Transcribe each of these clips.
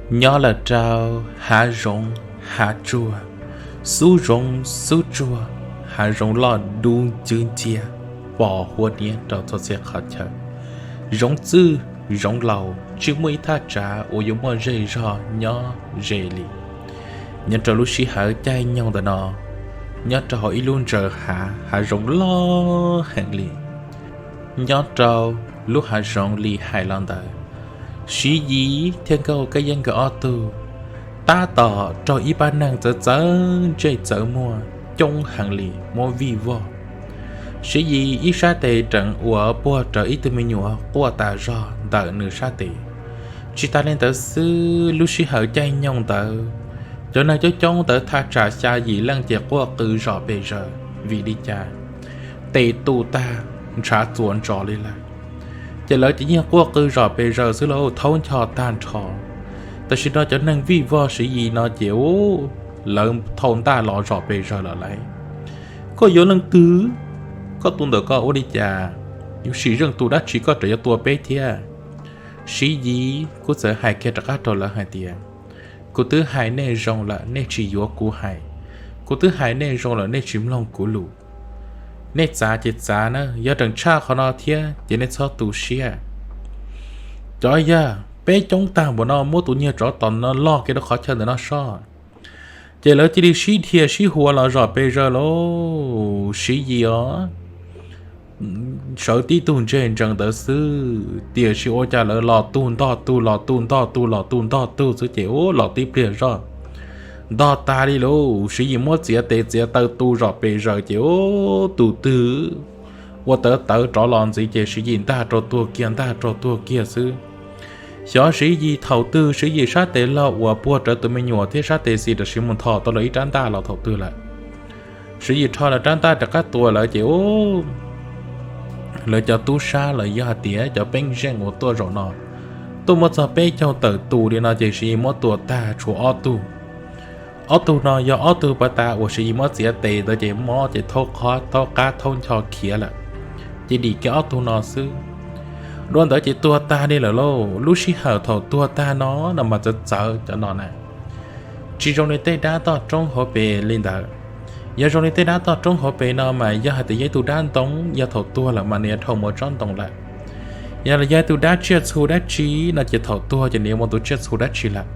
Nyob lawm rau hav zoov hav tsuag, xub zoov xub tsuag, hav zoov loj dub ncwb nciab, pos huab niab rau txhua txhia qhov chaw. Zoov txwj zoov laus tsis muaj ib thaj tsav uas yuav muaj zej zog nyob ze li. Nyob rau lub sij hawm caij nyoog ntawm no, nyob rau hauv ib lub ntsaws hav, hav zoov loj heev li. Nyob rau lub hav zoov li hais los ntawd, Siv Yis thiab Nkauj Kab Yeeb nkawd ob tug tab tom raug ib pab neeg txawv txawv ntsej txawv muag coob heev li muab vij voj. Siv Yis ib sab tes reev uas puag rawv ib tug me nyuam quaj tas zog ntawm nws sab tes. Tsis tas li ntawd xwb, lub sij hawm caij nyoog ntawd, cov neeg coob coob ntawd thaj tsam xya yim leej ces quaj qw zom pes zaws. Vim li cas? Tes tu tag, ntshav txuas ntsos li lawm. Ces lawv ces yeej quaj qw zom pes zaws xwb los thaub ncho tag nrho. Tam sim no cov neeg vij voj Siv Yis no ces u, lawv thau ntaj los zom pes zaws lawm lauj. Koj yog leej twg? Koj tus ntawm koj ua li cas? Yuav sim zeej tus dab tsi koj tseem yuav tua peb thiab? Siv Yis kuj txawm hais kiag rov qab rau lawv hais tias, kuv twb hais nej zoo lawm nej tsis yuav kuv hais. Kuv twb hais nej zoo lawm nej tsis mloog kuv lus. Nej txav ces txav na, yog tseem tshaj qhov no thiab ces nej txhob tu siab. Cov yawg peb coob tag npaum no muab tus niag tsov tom no loj kiag rau qhov chaw ntawm no soj. Ces lawv cia li sib dhia sib hua los zom pes zaws lauj. Siv Yis os, sawv tib tug ntseg ntsees ntawd xwb, tiam sis ua cas lawv los tu ntog tu los tu ntog tu los tu ntog tu xwb ces u los tib pliag zoj ntog tag li lauj. Siv Yis muab txiav tes txiav taw tu zom pes zaws ces u, tus twg ua tawv tawv rov los ntxiv ces Siv Yis ntaj rau tuag kiag ntaj rau tuag kiag xwb. Xyov Siv Yis thaum twg Siv Yis sab tes laug uas puag rawv tus me nyuam thiab sab tes xis tam sim mus nthos tau lawv ib rab ntaj los thaum twg lawm. Siv Yis rho lawv rab ntaj rov qab tua lawv ces u, lawv cov tub sab los yog hais tias cov peeb zeej uas tuaj zaum no tuaj muaj txog peb caug tawm tus li no ces Siv Yis muab tua tag tshuav ob tug. Ob tug no yog ob tug pas tas uas Siv Yis muab txiav tes ntawd ces mob ces thaub qhov thaub qab thaub ncho khiav lawm. Ces dim kiag ob tug no xwb. Dua ntawd ces tuag tag li lawm lauj. Lub sij hawm thaum tuag tag no no mas txawv txawv cov no na. Tsis zoo li tej dab toj roob hauv pes li ntawd. Yog zoo li tej dab toj roob hauv pes no mas yog hais tias yog ib tug dab ntoo, yog thaum tuag lawm mas nws yuav dhau mus ua tsob ntoo lawm. Yog los yog ib tug dab tsiaj txhu dab tsi no ces thaum tuag ces nws yuav mus tus tsiaj txhu dab tsi lawm.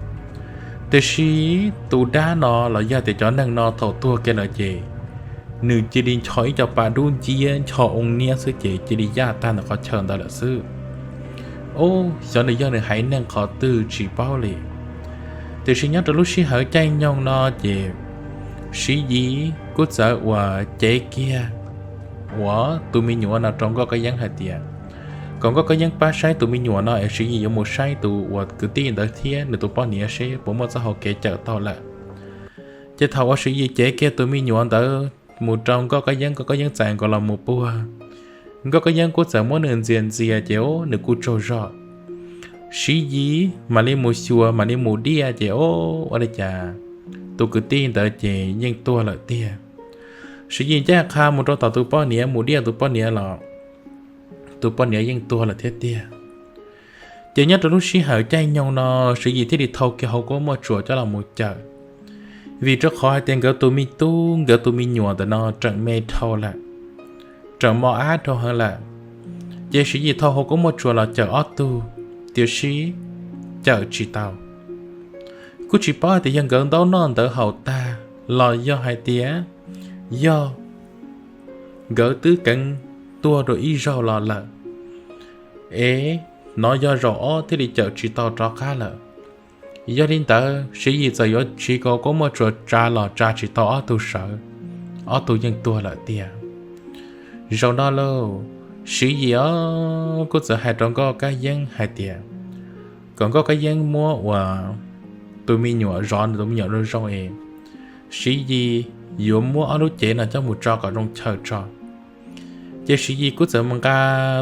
Tiam sis tus dab no los yog tias cov neeg no thaum tuag kiag lawm ces nws cia li ncho ib co pa dub nciab ncho oo niab xwb ces cia li yaj tag ntawm qhov chaw ntawd lawm xwb. Xyov nws yog nws haiv neeg qhov twg tsis paub li. Tiam sis nyob rau lub sij hawm caij nyoog no ces Siv Yis kuj txawm uas cev kiag uas tus me nyuam no rau Nkauj Kab Yeeb hais tias kom Nkauj Kab Yeeb pab saib tus me nyuam no es Siv Yis yuav mus saib tus uas kwv tij ntawd thiab nws tus poj niam seb puas muaj txoj hau kev cawm tau lawm. Ces thaum uas Siv Yis cev kiag tus me nyuam ntawd mus rau Nkauj Kab Yeeb, Nkauj Kab Yeeb txais nkaus los mus puag, Nkauj Kab Yeeb kuj txawm muab nws ntxias ntxias ces nws kuj tsaug zog. Siv Yis mam li mus xyuas mam li mus diaj ces ua li cas tus kwv tij ntawd ces yeej tuag lawm tiag. Siv Yis ncaj qha mus rau tom tus poj niam mus diaj tus poj niam los tus poj niam yeej tuag lawm thiab tiag. Ces nyob rau lub sij hawm caij nyoog no Siv Yis thiaj li thau kiag hauv kuab muaj tsuas coj los mus cawm, vim rau qhov hais tias nkawd tus me tub nkawd tus me nyuam ntawm no tseem me dhau lawm, tseem mos ab dhau heev lawm. Ces Siv Yis thau hauv kuab muaj tsuas los cawm ob tug, tiam sis cawm tsis tau. Kuj tsis paub hais tias yog nkawd ntaub noj ntawv haus tag los yog hais tias yog nkawd twb keev tuag dua ib zaug los lawm, es nov yog zaum ob thiaj li cawm tsis tau rov qab lawm. Yog li ntawd Siv Yis txawm yuav siv kuab muaj tsuas tsa los tsa tsis tau ob tug sawv, ob tug yeej tuag lawm tiag. Zaum no lauj, Siv Yis os kuj txawm hais rau Nkauj Kab Yeeb hais tias kom Nkauj Kab Yeeb muab uas tus me nyuam zov nws tus me nyuam zoo zoo es Siv Yis yuav muab ob lub cev no coj mus tso kom zoo chaw tso. Ces Siv Yis kuj txawm mus nqa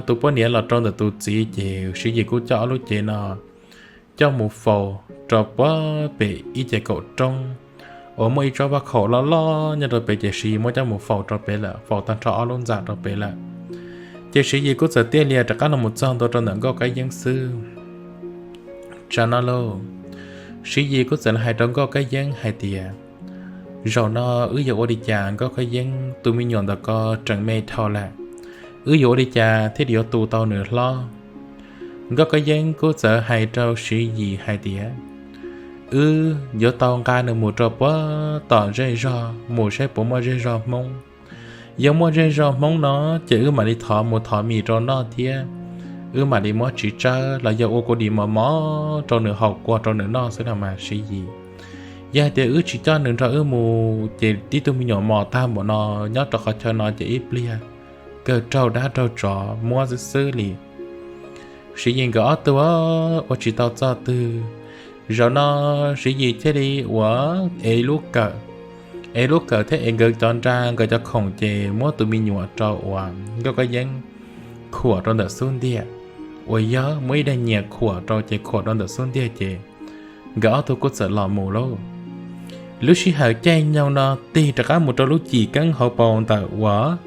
tus poj niam los rau ntawm tus txiv ces Siv Yis kuj coj ob lub cev no coj mus faus rau puag pem ib ce kaum roob uas muaj ib tsob vaj khaum loj loj nyob rau pem ces Siv Yis muab coj mus faus rau pem lawm, faus tag nrho ob lub ntxa rau pem lawm. Ces Siv Yis kuj txawm tiaj lias rov qab los mus txog ntua rau ntawm Nkauj Kab Yeeb xwb. Tsam no lauj, Siv Yis kuj txawm hais rau Nkauj Kab Yeeb hais tias, zaum no wb yuav ua li cas? Nkauj Kab Yeeb, tus me nyuam ntawm ko tseem me dhau lawm, wb yuav ua li cas thiaj li yuav tu tau nws hlob? Nkauj Kab Yeeb kuj txawm hais rau Siv Yis hais tias, wb yuav tau nqa nws mus rau puag tom zej zog mus saib puas muaj zej zog Hmoob. Yog muaj zej zog Hmoob no ces wb mam li thov mus thov mis rau noj thiab, wb mam li muab txiv tsawb los yog ua kua dis mos mos rau nws haus kua rau nws noj xwb no mas Siv Yis. Yog hais tias wb tsis coj nws nrog wb mus ces tib tug me nyuam mos tag npaum no nyob rau qhov chaw no ces ib pliag kawg raug dab raug tsov muab xwb xwb li. Siv Yis nkawd ob tug ua tsis tau txoj twg. Zaum no Siv Yis thiaj li ua ev lub kawm, ev lub kawm thiab ev nkawd cov nra nkawd cov khoom ces muab tus me nyuam rau uas Nkauj Kab Yeeb khuam rau ntawm xub ntiag, uas yog muab ib daim nyias khuam rau ces khuam rau ntawm xub ntiag ces nkawd ob tug kuj txawm los mus lauj. Lub sij hawm caij nyoog no tig rov qab mus rau lub cim keeb hauv paus ntawm uas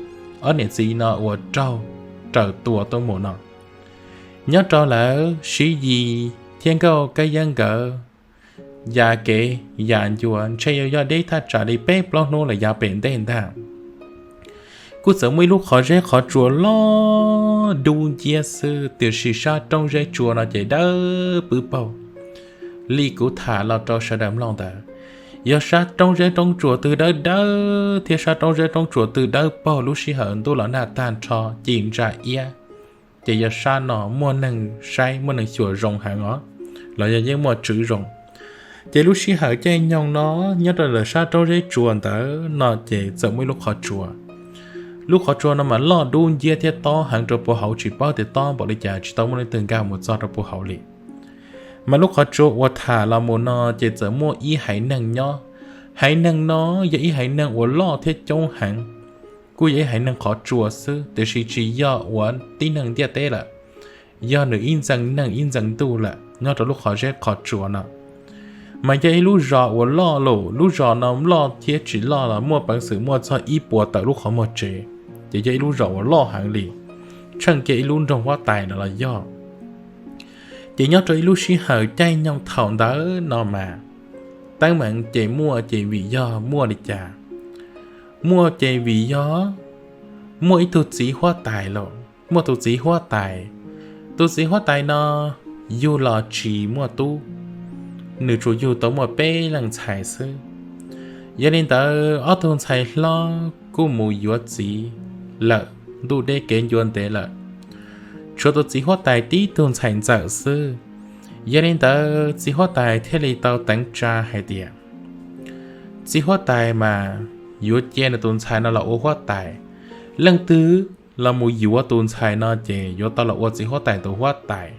ob niam txiv no uas raug raws tua tuaj mus no. Nyob rau lawv Siv Yis thiab Nkauj Kab Yeeb nkawd ya kev ya ncua ntshe yuav yog deb thaj tsam li peb plaub hnub lawm yav pem ntej ntag. Kuj txawm muaj ib lub qhov zeb qhov tsua loj dub nciab xwb, tiam sis sab roob zeb tsua no ces dawb pw paug. Li kuv tham los rau sawv daws mloog ntawd, yog sab roob zeb roob tsua twg dawb dawb thiab sab roob zeb roob tsua twg dawb paug lub sij hawm ntuj los nag tag nrho ci ntsa iab, ces yog sab no muaj neeg saib muaj neeg xyuas zoo heev os, los yog yeej muaj tswv zoo. Ces lub sij hawm caij nyoog no nyob rau lawv sab roob zeb tsua ntawd no ces txawm muaj ib lub qhov tsua. Lub qhov tsua no mas loj dub nciab thiab tob heev rau puag hauv, tsis paub tias tob npaum li cas tsis tau muaj leej twg nkag mus txog rau puag hauv li. Mas lub qhov tsua uas tham los mus no ces txawm muaj ib haiv neeg nyob. Haiv neeg no yog ib haiv neeg uas loj thiab coob heev, kuj yog ib haiv neeg qhov tsua xwb tiam sis tsis yog uas tib neeg ntiaj teb lawm, yog nws ib ntxees neeg ib ntxees ntuj lawm nyob rau lub qhov zeb qhov tsua no. Mas yog ib lub zos uas loj lawm, lub zos no loj thiab tsis loj los muaj peev xwm muaj txog ib puas tawm lub qhov muag tsev, ces yog ib lub zos uas loj heev li, tsheej kiag ib lub nroog huab tais no los yog. Ces nyob rau ib lub sij hawm caij nyoog thaum ntawd no mas teeb meem ces muaj ces vim yog muaj li cas? Muaj ces vim yog muaj ib tug txiv huab tais lawm, muaj tus txiv huab tais. Tus txiv huab tais no yug los tsis muaj tub, nws tsuas yug tau muaj peb leej ntxhais xwb. Yog li ntawd ob tug ntxhais hlob kuj mus yuav txiv lawm, ntuj deb kev ncua ntev lawm, tshuav tus txiv huab tais tib tug ntxhais ntxawm xwb. Yog li ntawd txiv huab tais thiaj li tau teev tsa hais tias, txiv huab tais mas yuav cia nws tus ntxhais no los ua huab tais. Leej twg los mus yuav tus ntxhais no ces yuav tau los ua txiv huab tais tus huab tais.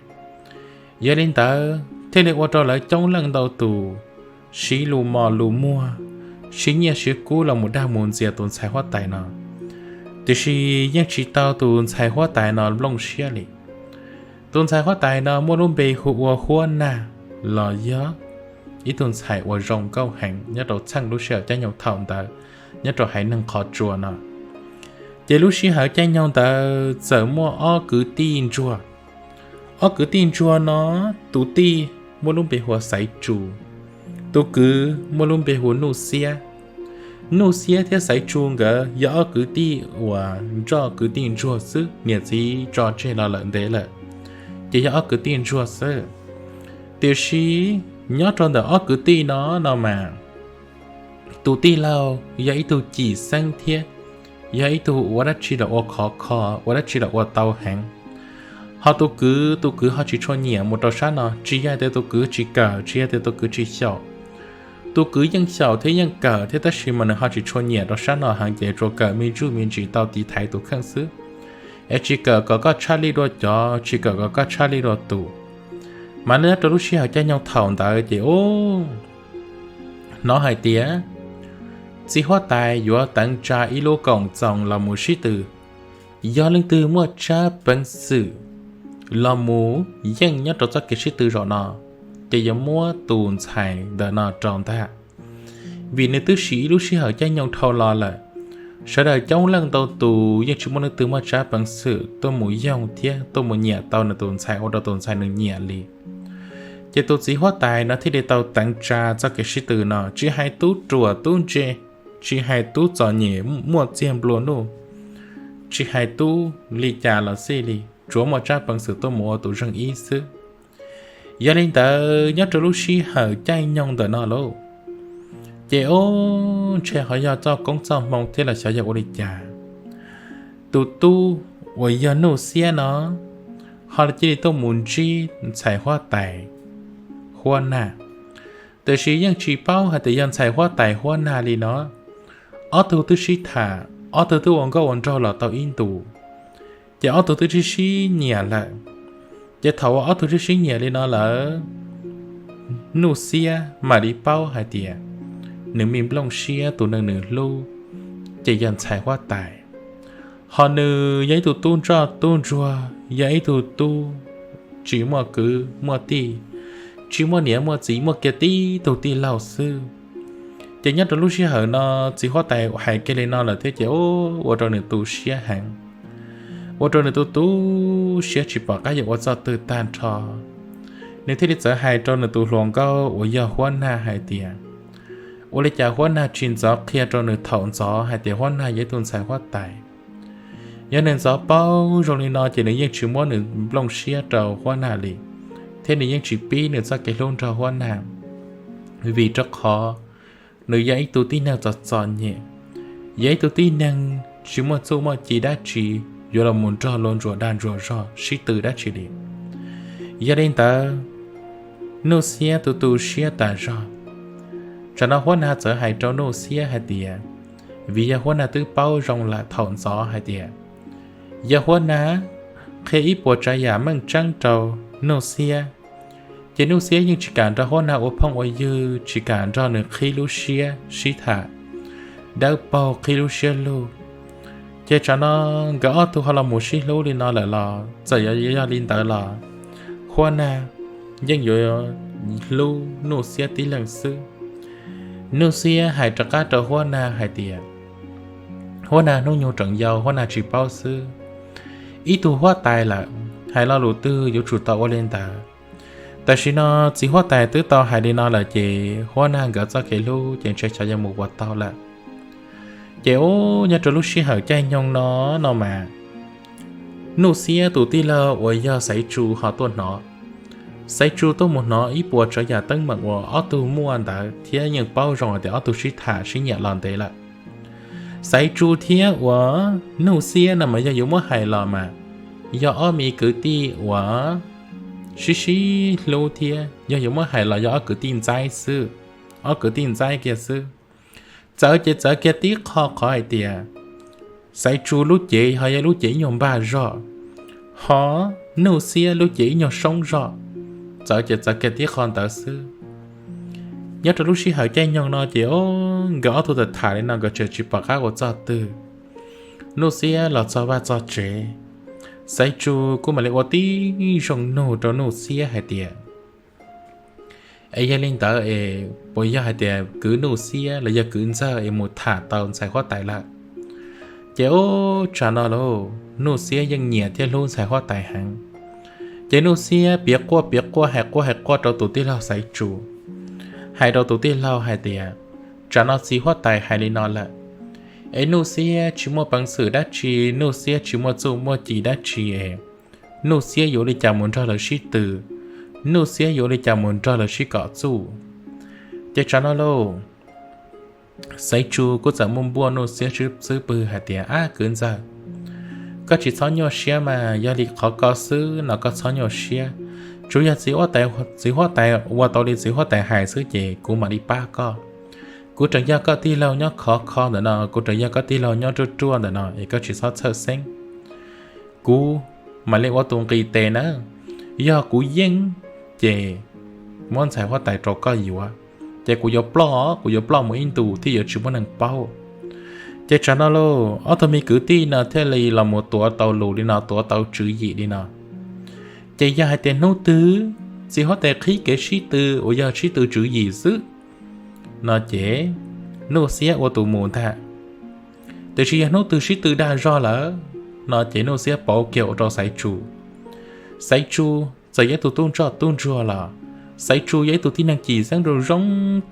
Yog li ntawd thiaj li ua rau lawv coob leej ntau tus siv lus mos lus muag, siv nyiaj siv kub los mus dag mus ntxias tus ntxhais huab tais no, tiam sis yeej tsis tau tus ntxhais huab tais no nplooj siab li. Tus ntxhais huab tais no muaj lub npe hu ua Huab Nag, los yog ib tug ntxhais uas zoo nkauj heev nyob rau txheej lub sij hawm caij nyoog thaum ntawd nyob rau haiv neeg qhov tsua no. Ces lub sij hawm caij nyoog ntawd txawm muaj ob kwv tij ntsuag. Ob kwv tij ntsuag no, tus tij muaj lub npe hu ua Xaiv Tsu, tus kwv muaj lub npe hu ua Nuj Xiab. Nuj Xiab thiab Xaiv Tsu nkawd yog ob kwv tij uas nroj kwv tij ntsuag xwb, niam txiv tso tseg los lawm ntev lawm, ces yog ob kwv tij ntsuag xwb. Tiam sis nyob rau ntawm ob kwv tij no no mas tus tij laug yog ib tug cim xeeb thiab yog ib tug ua dab tsi los ua khov kho, ua dab tsi los ua tau heev. Ho tus kwv, tus kwv ho tsis tshua nyiam mus rau sab no, tsis yog tias tus kwv tsis kawm, tsis yog tias tus kwv tsis xyaum. Tus kwv yeej xyaum thiab yeej kawm thiab tab sis mas nws ho tsis tshua nyiam rau sab no heev ces tsuas kawm me ntsuj me ntsis tau tiv thaiv tus kheej xwb, es tsis kawm kom koj tshaj lij dua cov, tsis kawm kom koj tshaj lij dua tus. Mas nyob rau lub sij hawm caij nyoog thaum ntawd ces hnov hais tias txiv huab tais yuav teev tsa ib lub koom txoos los mus sib tw. Yog leej twg muaj tsab peev xwm los mus yeej nyob rau txoj kev sib tw zaum no, ces yuav muab tus ntxhais ntawm no rau ntag. Vim nws twb siv ib lub sij hawm caij nyoog dhau los lawm, sawv daws coob leej ntau tus yeej tsis muaj leej twg muaj tsab peev xwm tuaj mus yoog thiab tuaj mus nyiam tau nws tus ntxhais ua rau tus ntxhais nws nyiam li. Ces tus txiv huab tais no thiaj li tau teev tsa txoj kev sib tw no, tsis hais tub ruam tub ntse, tsis hais tub txom nyem muaj txiag nplua nuj, tsis hais tub li cas los xij li, tsuav muaj tsab peev xwm tuaj mus ua tus zeej ib xwb. Yog li ntawd nyob rau lub sij hawm caij nyoog ntawm no lauj, ces ub, ntshe ho yog txoj koob txoj hmoo thiab los xyov yog ua li cas, tus tub uas yog Nuj Xiab no ho cia li tuaj mus ntsib ntxhais huab tais Huab Nag. Tiam sis yeej tsis paub hais tias yog ntxhais huab tais Huab Nag li no. Ob tug twb sib tham, ob tug twb ua nkauj ua nraug los tau ib ntus, ces ob tug twb sib sib nyiam lawm. Ces thaum uas ob tug sib sib nyiam li no lawm, Nuj Xiab mam li paub hais tias nws me nplooj siab tus neeg nws hlub ces yog ntxhais huab tais, ho nws yog ib tug tub ntsoj tub ntsuag, yog ib tug tub tsis muaj kwv muaj tij, tsis muaj niam muaj txiv, muaj kiag tib tug tij laug xwb. Ces nyob rau lub sij hawm no txiv huab tais hais kiag li no lawm thiab ces ua rau nws tu siab heev, ua rau nws tu tu siab tsis pom qab yuav ua txoj twg tag nrho. Nws thiaj li txawm hais rau nws tus hluas nkauj uas yog Huab Nag hais tias, ua li cas Huab Nag tsis ntxov qhia rau nws thaum ntxov hais tias Huab Nag yog ib tug ntxhais huab tais? Yog nws ntxov paub zoo li no ces nws yeej tsis muab nws nplooj siab rau Huab Nag li, thiab nws yeej tsis pib nws txoj kev hlub nrog Huab Nag, vim rau qhov nws yog ib tug tib neeg txom txom nyem, yog ib tug tib neeg tsis muaj txuj muaj ci dab tsi yuav los mus nrog luag ntsuas dag ntsuas zog sib tw dab tsi li. Yog li ntawd, Nuj Xiab tu tu siab tas zog. Tsam no Huab Nag txawm hais rau Nuj Xiab hais tias, vim yog Huab Nag twb paub zoo lawm thaum ntxov hais tias yog Huab Nag qhia ib puas tsav yam meej tseeb rau Nuj Xiab, ces Nuj Xiab yeej tsis kam nrog Huab Nag ua phooj ua ywg, tsis kam nrog nws qhib lub siab sib tham dawb paug qhib lub siab lug. Ces tsam no nkawd ob tug ho los mus sib hlub li no lawm los txawm yog li ntawd los Huab Nag yeej yuav hlub Nuj Xiab tib leeg xwb. Nuj Xiab hais rov qab rau Huab Nag hais tias, Huab Nag hnub nyoog tseem yau, Huab Nag tsis paub xwb. Ib tug huab tais lawm, hais lo lus twg yuav tsum tau ua li ntawd. Tam sim no txiv huab tais twb tau hais li no lawm ces Huab Nag nkawd txoj kev hlub ces ntshe xyov yuav mus puas tau lawm. Ces ub, nyob rau lub sij hawm caij nyoog no, no mas Nuj Xiab tus tij laug uas yog Xaiv Tsu ho tuaj hnov. Xaiv Tsu tuaj mus hnov ib puas tsav yam teeb meem uas ob tug muaj ntawd thiab yeej paub zoo hais tias ob tug sib tham sib nyiam los ntev lawm. Xaiv Tsu thiab uas Nuj Xiab no mas yog yuav muab hais los mas yog ob me kwv tij uas sib sib hlub thiab yog yuav muab hais los yog ob kwv tij ntxaib xwb, ob kwv tij ntxaib kiag xwb. Txawv ces txawv kiag tib qho qhov hais tias Xaiv Tsu lub cev ho yog lub cev ib nyuag npaj zog, ho Nuj Xiab lub cev ib nyuag soob zog. Txawv ces txawv kiag tib qho ntawd xwb. Nyob rau lub sij hawm caij nyoog no ces nkawd ob tug tham tham li no nkawd tseem tsis pom qab ua txoj twg. Nuj Xiab los txog vaj txog tsev, Xaiv Tsu kuj mam li ua tib zoo nug rau Nuj Xiab hais tias, es yog li ntawd es puas yog hais tias kwv Nuj Xiab los yog kwv Ntxawg es mus tham tau ntxhais huab tais lawm? Ces ub, tsam no lauj, Nuj Xiab yeej nyiam thiab hlub ntxhais huab tais heev. Ces Nuj Xiab piav quaj piav quaj hais quaj hais quaj rau tus tij laug Xaiv Tsu, hais rau tus tij laug hais tias, tsam no txiv huab tais hais li no lawm, es Nuj Xiab tsis muaj peev xwm dab tsi, Nuj Xiab tsis muaj txuj muaj ci dab tsi es Nuj Xiab yuav ua li cas mus nrog lawv sib tw, Nuj Xiab yuav ua li cas mus nrog lawv sib kom txuj. Ces tsam no lauj, Xaiv Tsu kuj txawm muaj npuaj Nuj Xiab xwb pw hais tias, ab kwv Ntxawg, koj tsis txhob nyuaj siab mas, yog li qhov ko xwb no koj txhob nyuaj siab. Tsuas yog txiv huab tais ua tau li txiv huab tais hais xwb ces kuv mam li pab koj. Kuv tseem yog koj tij laug nyob khov kho ntawm no, kuv tseem yog koj tij laug nyob ruaj ruaj ntawm no es koj tsis txhob txhawj xeeb. Kuv mam li ua tus nqis tes nawb. Yog kuv yeej ces muab ntxhais huab tais rau koj yuav, ces kuv yuav ploj, kuv yuav ploj mus ib ntus thiaj yuav tsis muaj neeg paub. Ces tsam no lauj, ob tug me kwv tij no thiaj li los mus tuav tau lus li no, tuav tau tswv yim li no. Ces yog hais tias hnub twg txiv huab tais qhib kev sib tw uas yog sib tw tswv yim xwb no ces Nuj Xiab ua tus mus ntag. Tiam sis yog hnub twg sib tw dag zog lawm no ces Nuj Xiab pauv kiag ua rau Xaiv Tsu. Xaiv Tsu txawm yog tus tub ntsoj tub ntsuag los Xaiv Tsu yog ib tug tib neeg cim xeeb rau zoo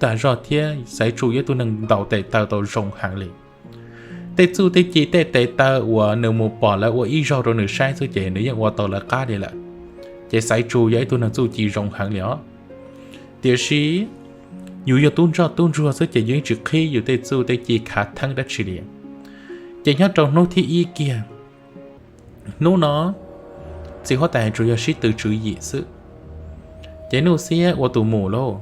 tag zog thiab Xaiv Tsu yog ib tug neeg ntaus tes taw tau zoo heev li. Tej txuj tej ci tej tes taw uas nws mus pom lawv ua ib zaug rau nws saib xwb ces nws yeej ua tau lawv qab li lawm. Ces Xaiv Tsu yog ib tug neeg txuj ci zoo heev li os. Tiam sis yus yog tub ntsoj tub ntsuag xwb ces yus yeej tsis qhib yus tej txuj tej ci khav theeb dab tsi li. Ces nyob rau hnub thib ib kiag, hnub no txiv huab tais tsuas yog sib tw tswv yim xwb. Ces Nuj Xiab ua tus mus lauj,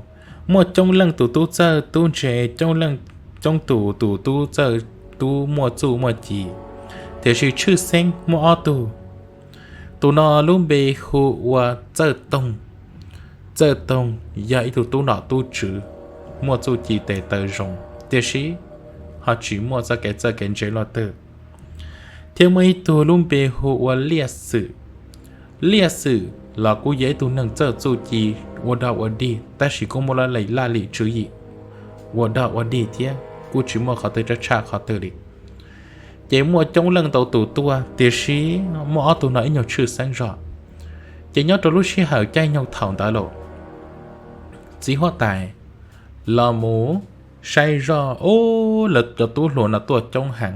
muaj coob leej tus tub txawj tub ntse, coob leej, coob tus tus tub txawj tub muaj txuj muaj ci, tiam sis tshwj xeeb muaj ob tug. Tus no lub npe hu ua Txawj Toog. Txawj Toog yog ib tug tub nom tub tswv, muaj txuj ci tes taw zoo, tiam sis ho tsis muaj txoj kev txawj kev ntse luaj twg. Thiab muaj ib tug lub npe hu ua Liaj Xwm. Liaj Xwm los kuj yog ib tug neeg txawj txuj ci ua dog ua dig, tab sis kuj muaj laj lim tswv yim ua dog ua dig thiab, kuj tsis muaj qhov twg tshaj qhov twg li. Ces muaj coob leej ntau tus tuaj, tiam sis muaj ob tug no ib nyuag tshwj xeeb zog. Ces nyob rau lub sij hawm caij nyoog thaum ntawd los, txiv huab tais los mus saib zoj, ub, lawv cov tub hluas no tuaj coob heev.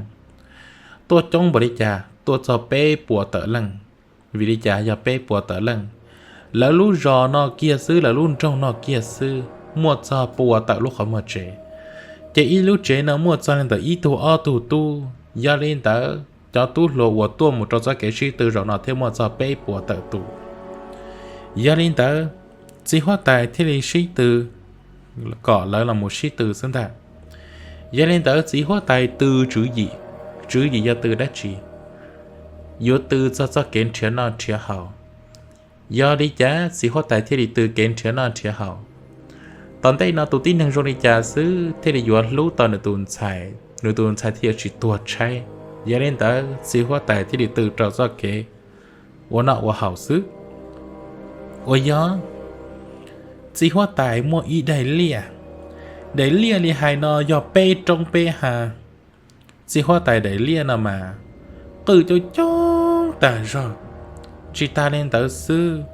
Tuaj coob npaum li cas? Tuaj txog peb puas tawm leej. Vim li cas yog peb puas tawm leej? Lawv lub zos no kiag xwb, lawv lub nroog no kiag xwb muaj txog pua tawm lub qhov muag tsev. Ces ib lub tsev no muaj txog li ntawm ib tug ob tug tub. Yog li ntawd cov tub hluas uas tuaj mus rau txoj kev sib tw zaum no thiaj muaj txog peb puas tawm tus. Yog li ntawd txiv huab tais thiaj li sib tw, kom lawv los mus sib tw xwb ntag. Yog li ntawd txiv huab tais tw tswv yim. Tswv yim yog tw dab tsi? Yuav tw txog txoj kev nrhiav noj nrhiav haus. Yog li cas txiv huab tais thiaj li tw kev nrhiav noj nrhiav haus? Tom ntej no tus tib neeg zoo li cas xwb thiaj li yuav hlub tau nws tus ntxhais, nws tus ntxhais thiaj yuav tsis tuag tshaib? Yog li ntawd txiv huab tais thiaj li tw rau txoj kev ua noj ua haus xwb. Uas yog txiv huab tais muaj ib daim liaj. Daim liaj li hais no yog peb roob peb hav. Txiv huab tais daim liaj no mas qwj coob coob tag zog. Tsis tas li ntawd xwb,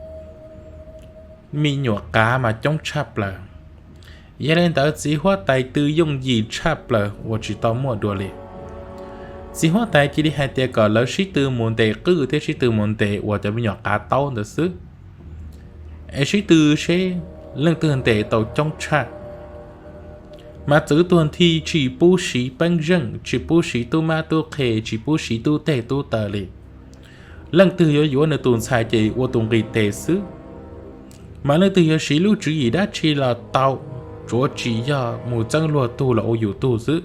me nyuam qav mas coob tshaj plaws. Yog li ntawd txiv huab tais tw yooj yim tshaj plaws uas tsis tau muaj dua li. Txiv huab tais cia li hais tias kom lawv sib tw mus ntes qwj thiab sib tw mus ntes uas cov me nyuam qav taub ntawd xwb, es sib tw seb leej twg ntes tau coob tshaj. Mas txwv tuag nthi tsis pub siv peeb zeej, tsis pub siv tub mab tub qhe, tsis pub siv tub teg tub taw li. Leej twg yuav yuav nws tus ntxhais ces ua tus nqis tes xwb. Mas leej twg yuav siv lub tswv yim dab tsi los tau, tsuav tsis yog mus txeeb luag tug los ua yus tug xwb.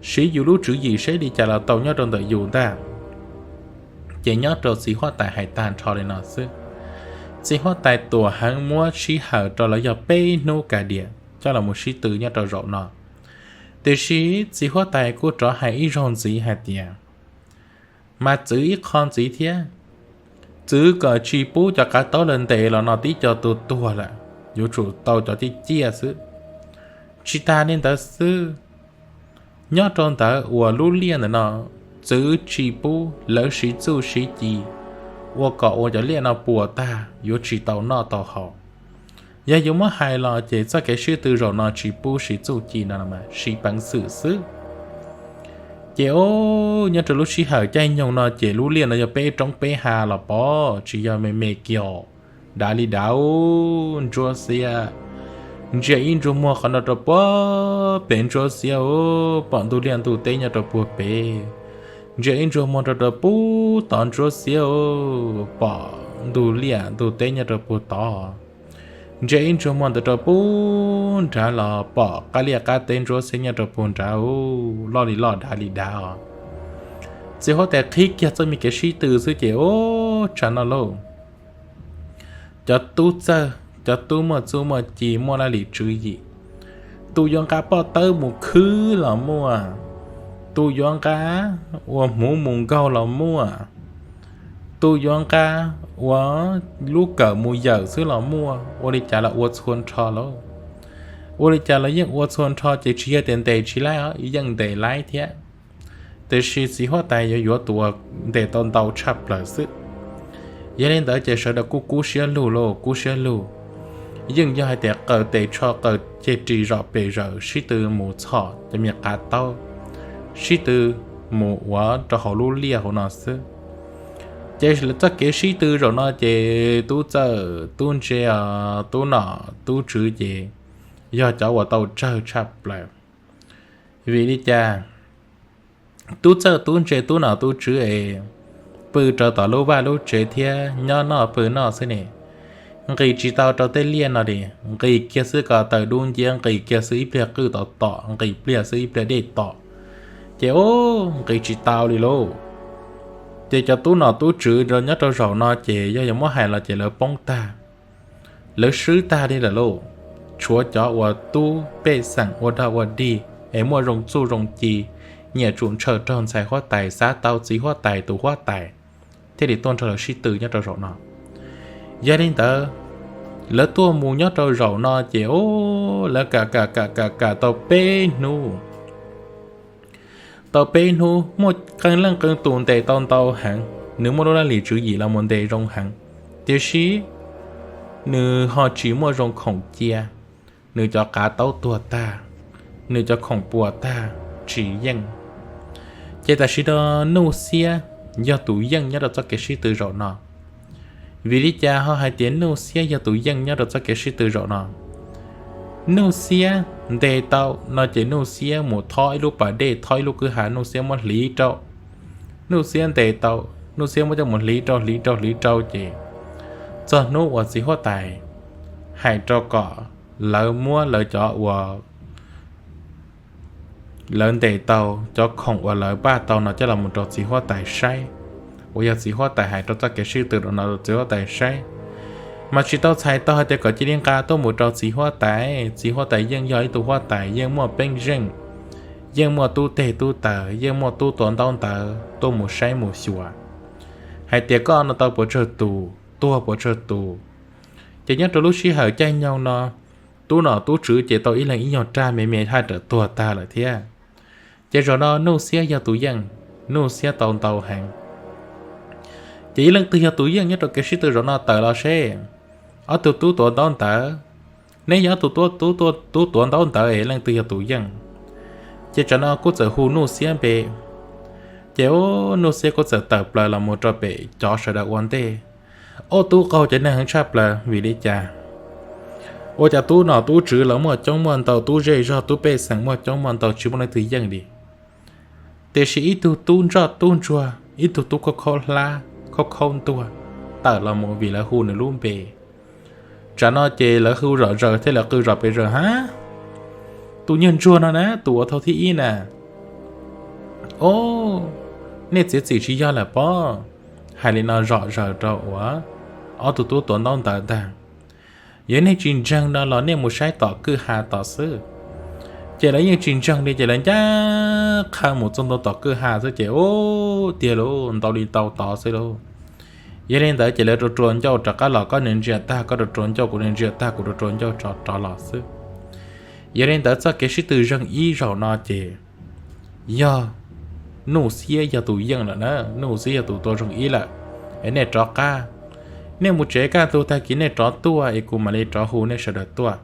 Siv yus lub tswv yim seb li cas los tau nyob rau ntawm yus ntag. Ces nyob rau txiv huab tais hais tag nrho li no xwb. Txiv huab tais tuam heev muab sij hawm rau lawv yog peb hnub ka diam coj los mus sib tw nyob rau zaum no. Tiam sis txiv huab tais kuj rov hais ib zaug ntxiv hais tias, mas txwv ib qho ntxiv thiab, txwv kom tsis pub cov qav taub lawv ntes los no tib co tuag tuag lawm, yuav tsum tau cov ciaj ciaj xwb. Tsis tas li ntawd xwb, nyob rau ntawd uas lub liaj ntawm no, txwv tsis pub lawv siv txuj siv ci ua kom ua cov liaj no puas tag yuav tsis tau noj tau haus. Yog yuav muab hais los ces txoj kev sib tw zaum no tsis pub siv txuj ci no, siv peev xwm xwb. Ces o, nyob rau lub sij hawm caij nyoog no ces lub liaj no yog peb roob peb hav los pom tsis yog me me kiag, dav li dav. Ntsuab xiab, ntsia ib ntsuag muag qhov no rau puag pem ntsuab xiab, pom ntug liaj ntug teb nyob rau puag pem. Ntsia ib ntsuag muag rau rau puag tod ntsuab xiab, pom ntug liaj ntug teb nyob rau puag tod. Ntsia ib ntsuag muag ntawd rau puag nrad los pom qab liaj qab teb ntsuab xiab nyob rau puag nrad, loj li loj dav li dav os. Txiv huab tais qhib kiag txoj me kev sib tw xwb ces ub, tsam no lauj, cov tub txawj, cov tub muaj txuj muaj ci muaj laj lim tswv yim, tus yuav nqa poj tawb mus khwb los muaj, tus yuav nqa ua hmuv mus nkaug los muaj, tus yuav nqa ua lub kawm mus yawm xwb los muaj. Ua li cas los ua txhua nrho lauj. Ua li cas los yeej ua txhua nrho ces tsis yog tias ntes tsis laib os, yeej ntes laib thiab. Tiam sis txiv huab tais yuav yuav tus uas ntes tau ntau tshaj plaws xwb. Yog li ntawd ces sawv daws kuj kub siab lug lauj, kub siab lug. Yeej yog hais tias qaws tes tsho qaws ceg ris zom pes zaws, sib tw mus txhom cov me qav taub, sib tw mus ua rau hauv lub liaj hauv no xwb. Ces txoj kev sib tw zaum no ces tub txawj tub ntse, tub nom tub tswv ces yog cov uas tau tsawg tshaj plaws. Vim li cas? Tub txawj tub ntse tub nom tub tswv es pw rau tom lub vaj lub tsev thiab nyob noj pw noj xwb ne, nqis tsis tau rau tej liaj no li. Nqis kiag xwb ko taw dub nciab, nqis kiag xwb ib pliag qwj tom tom, nqis pliag xwb ib pliag dej tom, ces ub nqis tsis tau li lauj. Ces cov tub nom tub tswv nyob rau zaum no ces yog yuav muab hais los ces lawv poob tag, lawv swb tag li lawm lauj. Tshuav cov uas tub pej xeem ua dog ua dig es muaj zoo txuj zoo ci, nyiam tsum ntshaw raug ntxhais huab tais, xav tau txiv huab tais tus huab tais, thiaj li tuaj nrog lawv sib tw nyob rau zaum no. Yog li ntawd, lawv tuaj mus nyob rau zaum no ces ub lawv kam kam kam kam kam tau peb hnub. Tau peb hnub muaj qee leej qee tus ntes tau ntau heev, nws muaj lub laj lim tswv yim los mus ntes zoo heev, tiam sis nws ho tsis muaj zoo khoom cia, nws cov qav taub tuag tag, nws cov khoom puas tag, tsis yeej. Ces tam sim no Nuj Xiab yog tus yeej nyob rau txoj kev sib tw zaum no. Vim li cas ho hais tias Nuj Xiab yog tus yeej nyob rau txoj kev sib tw zaum no? Nuj Xiab ntes tau no ces Nuj Xiab mus thob ib lub pas dej, thob ib lub kwj ha, Nuj Xiab muab hliv rau. Nuj Xiab ntes tau, Nuj Xiab muab coj mus hliv rau hliv rau hliv rau ces txog hnub uas txiv huab tais hais rau kom lawv muab lawv cov uas lawv ntes tau, cov khoom uas lawv npaj tau no coj los mus rau txiv huab tais saib, uas yog txiv huab tais hais rau txoj kev sib tw no rau txiv huab tais saib, mas tsis tau txhais tau hais tias kom cia li nqa tuaj mus rau txiv huab tais. Txiv huab tais yeej yog ib tug huab tais yeej muaj peeb zeej, yeej muaj tub teg tub taws, yeej muaj tub tua ntaub ntawv tuaj mus saib mus xyuas hais tias koj no tau puas tsawg tus, tuag puas tsawg tus. Ces nyob rau lub sij hawm caij nyoog no, tub nom tub tswv ces tau ib leeg ib nyuag raj me me haj tawm tuag tag lawm thiab. Ces zaum no Nuj Xiab yog tus yeej, Nuj Xiab tau ntau heev. Ces ib leej twg yog tus yeej nyob rau kev sib tw zaum no tawm los seb. Ob tug tub tuav ntaub ntawv, neb yog ob tug tub tuav ntaub ntawv es leej twg yog tus yeej? Ces tsam no kuj txawm hu Nuj Xiab npe. Ces ub Nuj Xiab kuj txawm tawm plaws los mus rau pem cov sawv daws ua ntej. Ob tub qaug cov neeg heev tshaj plaws vim li cas? Ua cas tub nom tub tswv los muaj coob muaj ntau, tub zej zog tub pej xeem muaj coob muaj ntau tsis muaj leej twg yeej li, tiam sis ib tug tub ntsoj tub ntsuag, ib tug tub khaub khaub hlab khaub khaub ntuag tawm los mus vim lawv hu nws lub npe. Tsam no ces lawv hu zom zaws thiab lawv qw zom pes zaws hab, tus nyuag ntsuag no na, tus uas thaum thib ib na. Ob, nej txiav txim tsis yog lawm pob. Hais li no zom zaws rau uas ob tug tub tuav ntaub ntawv ntag. Yog nej tsis ntseeg no los nej mus saib tom kwj ha tom xwb. Ces lawv yeej tsis ntseeg li ces lawv ncaj qha mus txog ntua tom kwj ha xwb ces ub tiag lauj, ntau li ntau tod xwb lauj. Yog li ntawd ces lawv rua rua ncauj rov qab los, koj nws ntsia tag koj rua rua ncauj, kuv nws ntsia tag kuv rua rua ncauj rov los xwb. Yog li ntawd txoj kev sib tw zeeg ib zaug no ces yog Nuj Xiab yog tus yeej lawm na, Nuj Xiab yog tus tua zeeg ib lawm. Es nej rov qab, nej mus tsev kaj ntug tag kis nej rov tuaj es kuv mam li rov hu nej sawv daws tuaj.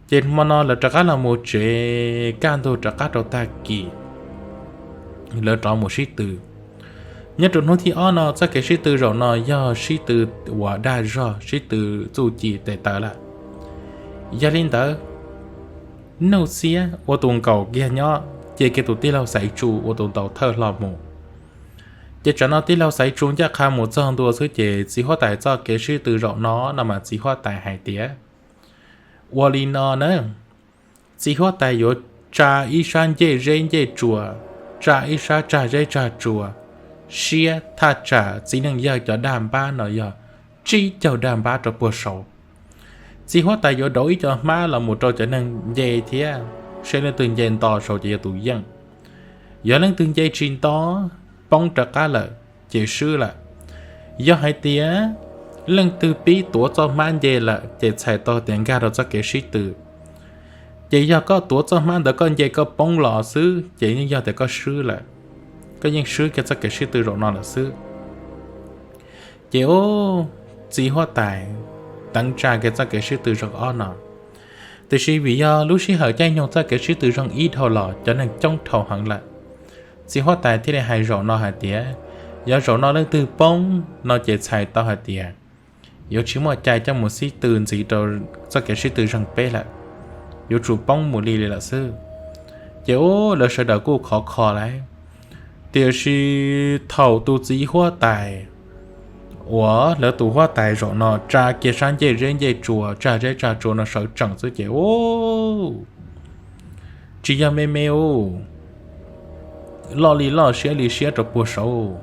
Ces hmo no lawv rov qab los mus tsev kaj ntug rov qab rau tag kis, lawv rov mus sib tw. Nyob rau hnub thib ob no txoj kev sib tw zaum no yog sib tw uas dag zog, sib tw txuj ci tes taw lawm. Yog li ntawd, Nuj Xiab ua tus nkaum kiag nyob, ces kiag tus tij laug Xaiv Tsu ua tus ntaus thawj hlo mus. Ces tsam no tij laug Xaiv Tsu ncaj qha mus txog ntua xwb ces txiv huab tais txoj kev sib tw zaum no no mas txiv huab tais hais tias, ua li no na, txiv huab tais yuav tsa ib sab ncej zeb ncej tsua, tsa ib sab tsag zeb tsag tsua, siab thaj tsam txiv neej yawg cov dag npab no yog tsib caug dag npab rau puag saud. Txiv huab tais yuav dauv ib co hmab los mus rau cov neeg nce thiab, seb leej twg nce nto saud ces yog tus yeej. Yog leej twg nce tsis nto, poob rov qab lawm, ces swb lawm. Yog hais tias leej twg pib tuav txoj hmab nce lawm ces txhais tau tias nkag rau txoj kev sib tw. Ces yog koj tuav txoj hmab ntawd koj nce koj poob los xwb ces yeej yog tias koj swb lawm, koj yeej swb kiag txoj kev sib tw zaum no lawm xwb. Ces ub, txiv huab tais teev tsa kiag txoj kev sib tw zaum ob no. Tiam sis vim yog lub sij hawm caij nyoog txoj kev sib tw zaum ib dhau los cov neeg coob dhau heev lawm, txiv huab tais thiaj li hais zaum no hais tias, yog zaum no leej twg poob no ces txhais tau hais tias yuav tsis muaj cai coj mus sib tw ntxiv rau txoj kev sib tw zaum peb lawm, yuav tsum poob mus li li lawm xwb. Ces ub, lawv sawv daws kuj khov kho lawm. Tiam sis thaum tus txiv huab tais uas lawv tus huab tais zaum no tsa kiag sab ncej zeb ncej tsua, tsag zeb tsag tsua no sawv tsees xwb ces ub, tsis yog me me ub, loj li loj siab li siab rau puag saud,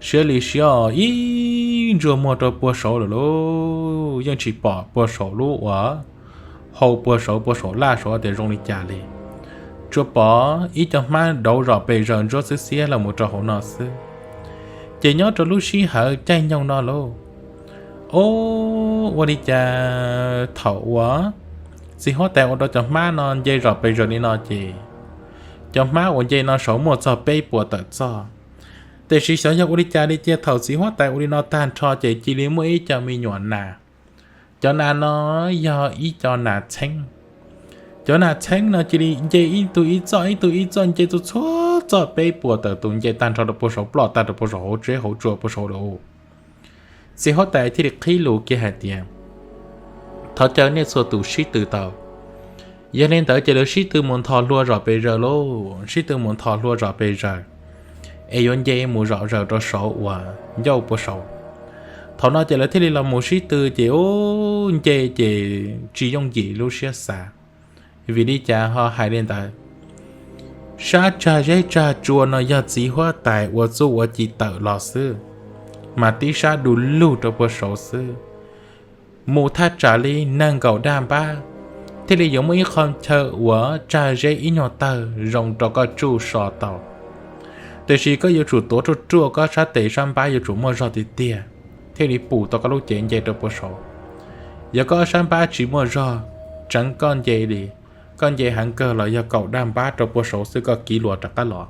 siab li siab ib ntsuag muag rau puag saud lawm lauj. Yeej tsis pom puag saum lub uas hau puag saud, puag saum laj saud tias zoo li cas li. Tsuas pom ib co hmab dauv zom pes zaws ntsuab xiab xiab los mus rau hauv no xwb. Ces nyob rau lub sij hawm caij nyoog no lauj, ub, ua li cas thaum uas txiv huab tais ua rau cov hmab no nce zom pes zaws li no ces cov hmab uas nce no saud muaj txog peb puas tawm txoj. Tiam sis xyov yog ua li cas li cia thaum txiv huab tais ua li no tag nrho ces cia li muaj ib co me nyuam nas. Cov nas no yog ib co nas txheeb. Cov nas txheeb no cia li nce ib tug ib txoj ib tug ib txoj nce txhua txhua txoj peb puas tawm tus nce tag nrho rau puag saud, ploj tag rau puag saum hauv tsev hauv tsua puag saud lawm. Txiv huab tais thiaj li qhib lus kiag hais tias, thov caw nej txhua tus sib tw tau. Yog li ntawd ces lawv sib tw mus nthos hlua zom pes zaws lauj, sib tw mus nthos hlua zom pes zaws es yuav nce mus zom zaws rau saud uas ncauj puag saud. Thaum no ces lawv thiaj li los mus sib tw ces ub, nce ces tsis yooj yim lub siab xav. Vim li cas ho hais li ntawd? Sab tsag zeb tsag tsua no yog txiv huab tais ua txuj ua ci tawm los xwb, mas tib sab du lug rau puag saud xwb. Mus thaj tsam li nees nkaum daj npab thiaj li yuav muaj ib qho chaw uas tsag zeb ib nyuag tawg zoo rau koj tsuj so tau. Tiam sis koj yuav tsum tuav ruaj ruaj, koj sab tes sab npab yuav tsum muaj zog tiag tiag thiaj li pum tau koj lub cev nce rau puag saud. Yog koj sab npab tsis muaj zog, tseev koj nce li, koj nce heev kawg los yog kaum daj npab rau puag saud xwb koj kiv luas rov qab los.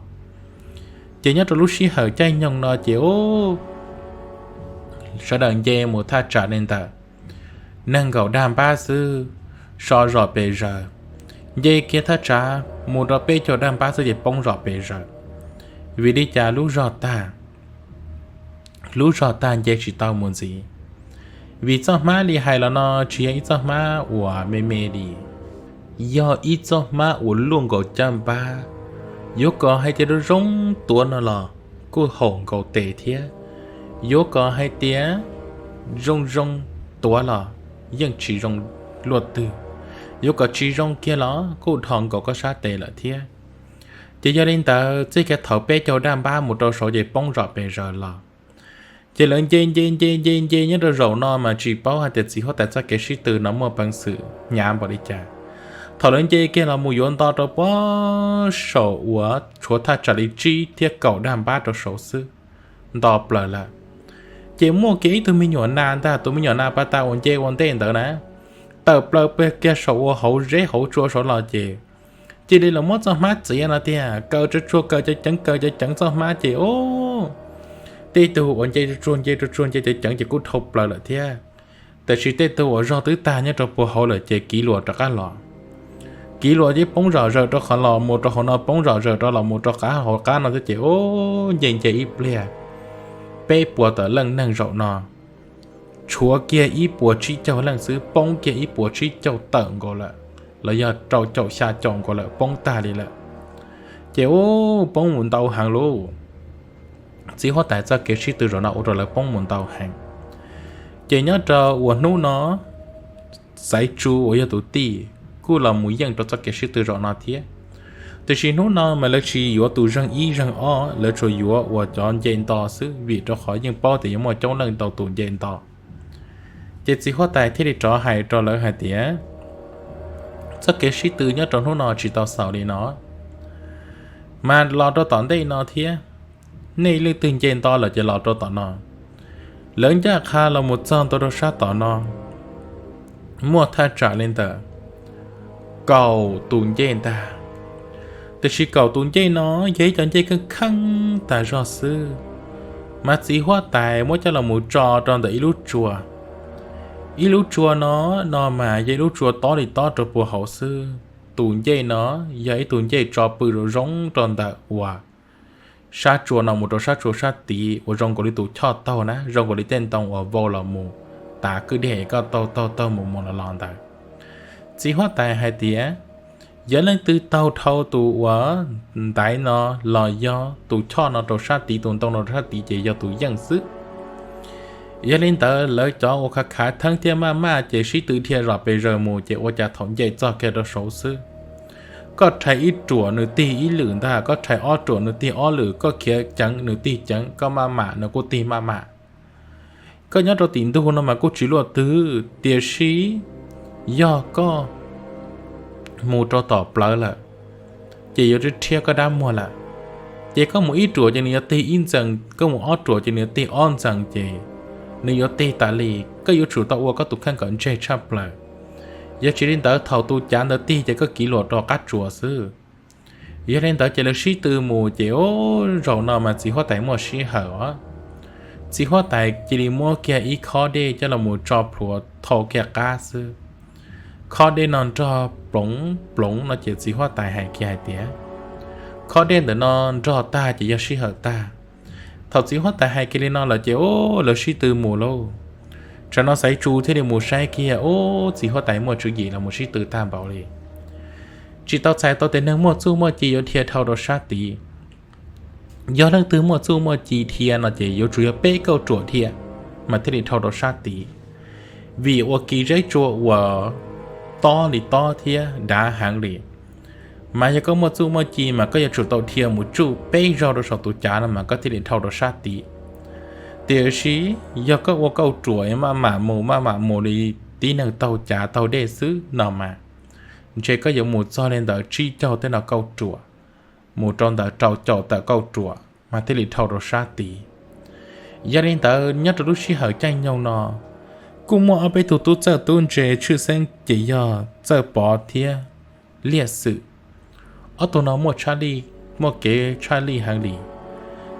Ces nyob rau lub sij hawm caij nyoog no ces ub, sawv daws nce mus thaj tsam li ntawm nees nkaum daj npab xwb, so zom pes zaws. Nce kiag thaj tsam mus rau peb caug daj npab xwb ces poob zom pes zaws. Vim li cas lub zog tag, lub zog tag nce tsis tau mus ntxiv? Vim txoj hmab li hais los no tsis yog ib txoj hmab uas me me li, yog ib txoj hmab uas luaj nkaus caj npab. Yuav kom hais tias zoo zoo tuav no los kuj haum nkaus tes thiab, yuav kom hais tias zoo zoo tuav los yeej tsis zoo luaj twg, yuav kom tsis zoo kiag los kuj dhos nkaus koj sab tes lawm thiab. Ces yog li ntawd txij kiag thaum peb caug daj npab mus rau saud ces poob zom pes zaws los. Ces lawv nce nce nce nce nce nyob rau zaum no mas tsis paub hais tias txiv huab tais txoj kev sib tw no muaj peev xwm hnyav npaum li cas. Thaum lawv nce kiag los mus yuav nto rau puag saum uas tshuav thaj tsam li tsib thiab kaum daj npab rau saud xwb, nto plaws lawm. Ces muaj kiag ib tug me nyuam nas ntag, tus me nyuam nas pas tas uas nce ua ntej ntawd na, tawm plaws peg kiag saum uas hauv zeb hauv tsua saud los ces cia li los muab txoj hmab txiav no tiag, kaw tsuag tsuag kaw cov ceev kaw cov ceev txoj hmab ces ub, tej tug uas nce tsuag tsuag nce tsuag tsuag nce cov ceev ces kuj dhau plaws lawm thiab. Tiam sis tej tug uas zog twb tag nyob rau puag hauv lawm ces kiv luas rov qab los. Kiv luas ces poob zom zaws rau qhov los mus rau hauv no, poob zom zaws rau los mus rau qab hauv qab no thiab ces ub, nce nce ib pliag peb puas tawm leej neeg zaum no tshuav kiag ib puas tsib caug leej xwb, poob kiag ib puas tsib caug tawm nkaus lawm, los yog rau caum xya caum nkaus lawm, poob tag li lawm. Ces ub, poob mus ntau heev lauj. Txiv huab tais txoj kev sib tw zaum no ua rau lawv poob mus ntau heev. Ces nyob rau uas hnub no Xaiv Tsu uas yog tus tij kuj los mus yeej rau txoj kev sib tw zaum no thiab. Tiam sis hnub no mas lawv tsis yuav tus zeeg ib zeeg ob, lawv tsuas yuav uas cov nce nto xwb, vim rau qhov yeej paub tias yuav muaj coob leej ntau tus nce nto. Ces txiv huab tais thiaj li rov hais rau lawv hais tias, txoj kev sib tw nyob rau hnub no tsis tau xaus li no, mas los rau tom ntej no thiab. Nej leej twg nce nto lawm ces los rau tom no. Lawv ncaj qha los mus txog ntua rau sab tom no, muaj thaj tsam li ntawm kaum tus ncej ntag. Tiam sis kaum tus ncej no yog ib cov ncej kheej kheej tas zog xwb, mas txiv huab tais muab coj los mus tso rau ntawm ib lub tsua. Ib lub tsua no, no mas yog ib lub tsua tob li tob rau puag hauv xwb. Tus ncej no yog ib tug ncej tso pw rau zoo rau ntawm uas sab tsua no mus rau sab tsua sab tid uas zoo nkaus li tus choj taug na, zoo nkaus li tej ntoo uas vau los mus tav kwj deg es koj taug taug taug mus mus los los ntawd. Txiv huab tais hais tias, yog leej twg taug dhau tus uas ntaiv no los yog tus choj no rau sab tid, tus ntoo no rau sab tid ces yog tus yeej xwb. Yog li ntawd lawv cov uas khav khav theeb thiab maj maj ces sib tw dhia zom pes zaws mus ces ua cas thaum nce txog kiag rau saud xwb, koj rhais ib ruam nws tig ib lwm ntag, koj rhais ob ruam nws tig ob lwm, koj khiav ceev nws tig ceev, koj maj mam nws kuj tig maj mam. Koj nyob rau tim ntug no mas kuj tsis luaj twg, tiam sis yog koj mus rau tom plawv lawm ces yuav rhiab koj dab muag lawm. Ces koj mus ib ruam ces nws yuav tig ib ntxees, koj mus ob ruam ces nws yuav tig ob ntxees, ces nws yuav tig tas li. Koj yuav tsum tau ua koj tus kheej kom ntseg tshaj plaws. Yog tsis li ntawd thaum tus cav ntawd tig ces koj kiv luam rau qab tsuas xwb. Yog li ntawd ces lawv sib tw mus ces zaum no mas txiv huab tais muaj sij hawm os. Txiv huab tais cia li muab kiag ib khob dej coj los mus tso plhuav thau kiag qab xwb. Khob dej no nrog ploov ploov no ces txiv huab tais hais kiag hais tias, khob dej ntawm no nrog tag ces yog sij hawm tag. Thaum txiv huab tais hais kiag li no lawm ces lawv sib tw mus lauj. Tsam no Xaiv Tsu thiaj li mus saib kiag, ub, txiv huab tais muaj tswv yim los mus sib tw tag npaum li. Tsis tau txhais tau tias neeg muaj txuj muaj ci yuav dhia dhau rau sab tid. Yog leej twg muaj txuj muaj ci dhia no ces yuav tsum yog peb kauj ruam dhia mas thiaj li dhau rau sab tid, vim ua kiv zeb tsua uas tob li tob thiab dav heev li. Mas yog koj muaj txuj muaj ci mas koj yuav tsum tau dhia mus tsuj peb zaug rau saum tus cav no mas koj thiaj li dhau rau sab tid. Tiam sis yog koj ua kauj ruam maj mam mus maj mam mus li tib neeg taug cav taug dej xwb no mas, ntshe koj yuav mus txog li ntawd tsib caug tej no kauj ruam, mus rau ntawd rau caum tawm kauj ruam mas thiaj li dhau rau sab tid. Yog li ntawd nyob rau lub sij hawm caij nyoog no, kuj muaj ob peb tug tub txawj tub ntse tshwj xeeb ces yog Txawj Pov thiab Liaj Xwm. Ob tug no muaj tshaj lij, muaj kev tshaj lij heev li.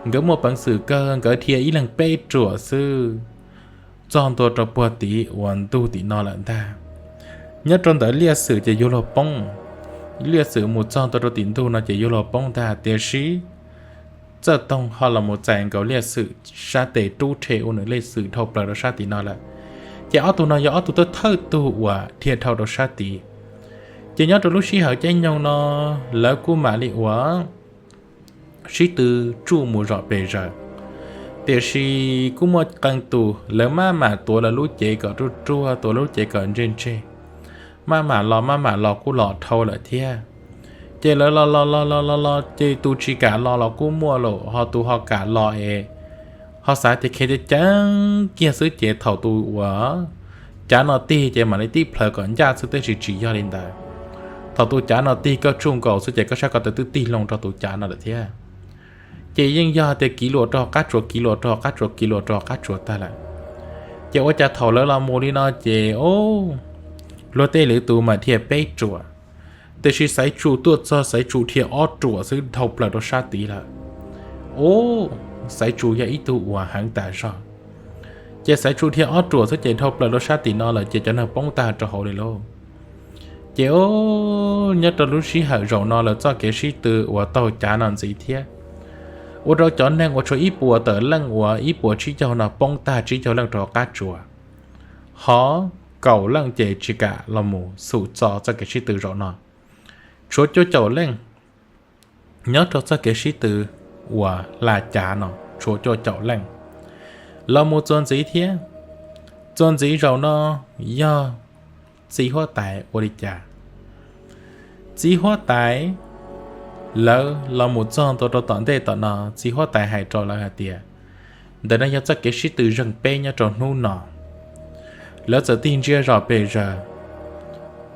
Nkawd muaj peev xwm kawg, nkawd dhia ib leeg peb ruam xwb, txog ntua rau puag tim uas ntug tim no lawm ntag. Nyob rau ntawd Liaj Xwm ces yuav luag poob. Liaj Xwm mus txog ntua rau tim ntug no ces yuav luag poob ntag, tiam sis Txawj Toog ho los mus txais nkaus Liaj Xwm sab tes rub rhe ua nws Liaj Xwm dhau plaws rau sab tim no lawm. Ces ob tug no yog ob tug thawj thawj tug uas dhia dhau rau sab tid. Ces nyob rau lub sij hawm caij nyoog no, lawv kuj mam li uas sib tw tsuj mus zom pes zaws. Tiam sis kuj muaj qee tus lawv maj mam tuav lawv lub cev kom ruaj ruaj, tuav lub cev kom ntseg ntseg, maj mam los maj mam los kuj los dhau lawm thiab. Ces lawv los los los los los los ces tus tsis kam los los kuj muaj lawm, ho tus ho kam los es ho xav tias khiav ceev ceev kiag xwb ces thaum tus uas cav no tig ces mam li tib plhaws kom ncaj xwb, tab sis tsis yog li ntawd. Thaum tus cav no tig koj tsuj nkaus xwb ces koj sab ko taw twb tig loo rau tus cav no lawm thiab. Ces yeej yog tias kiv luam rau qab tsuas, kiv luam rau qab tsuas, kiv luam rau qab tsuas tag lawm. Ces ua cas thaum lawv los mus li no ces, o, luag tej lwm tus mas dhia peb ruam, tiam sis Xaiv Tsu tuaj txog Xaiv Tsu dhia ob ruam xwb dhau plaws rau sab tid lawm. O, Xaiv Tsu yog ib tug uas heev tas zog. Ces Xaiv Tsu dhia ob ruam xwb ces dhau plaws rau sab tim no lawm ces cov neeg poob tag rau hauv li lauj. Ces o, nyob rau lub sij hawm zaum no lawv txoj kev sib tw uas taug cav no ntxiv thiab, ua rau cov neeg uas tshuav ib puas tawm leej uas ib puas tsib caug no poob tag tsib caug leej rau qab tsuas, ho kaum leej ces tsis kam los mus xum txo txoj kev sib tw zaum no. Tshuav cuaj caum leej nyob rau txoj kev sib tw uas la cav no, tshuav cuaj caum leej los mus txuas ntxiv thiab. Txuas ntxiv zaum no yog txiv huab tais ua li cas? Txiv huab tais lawv los mus txog ntua rau tom ntej tom no, txiv huab tais hais rau lawv hais tias, ntawm no yog txoj kev sib tw zeeg peb nyob rau hnub no. Lawv txawm tig ntsia zom pes zaws.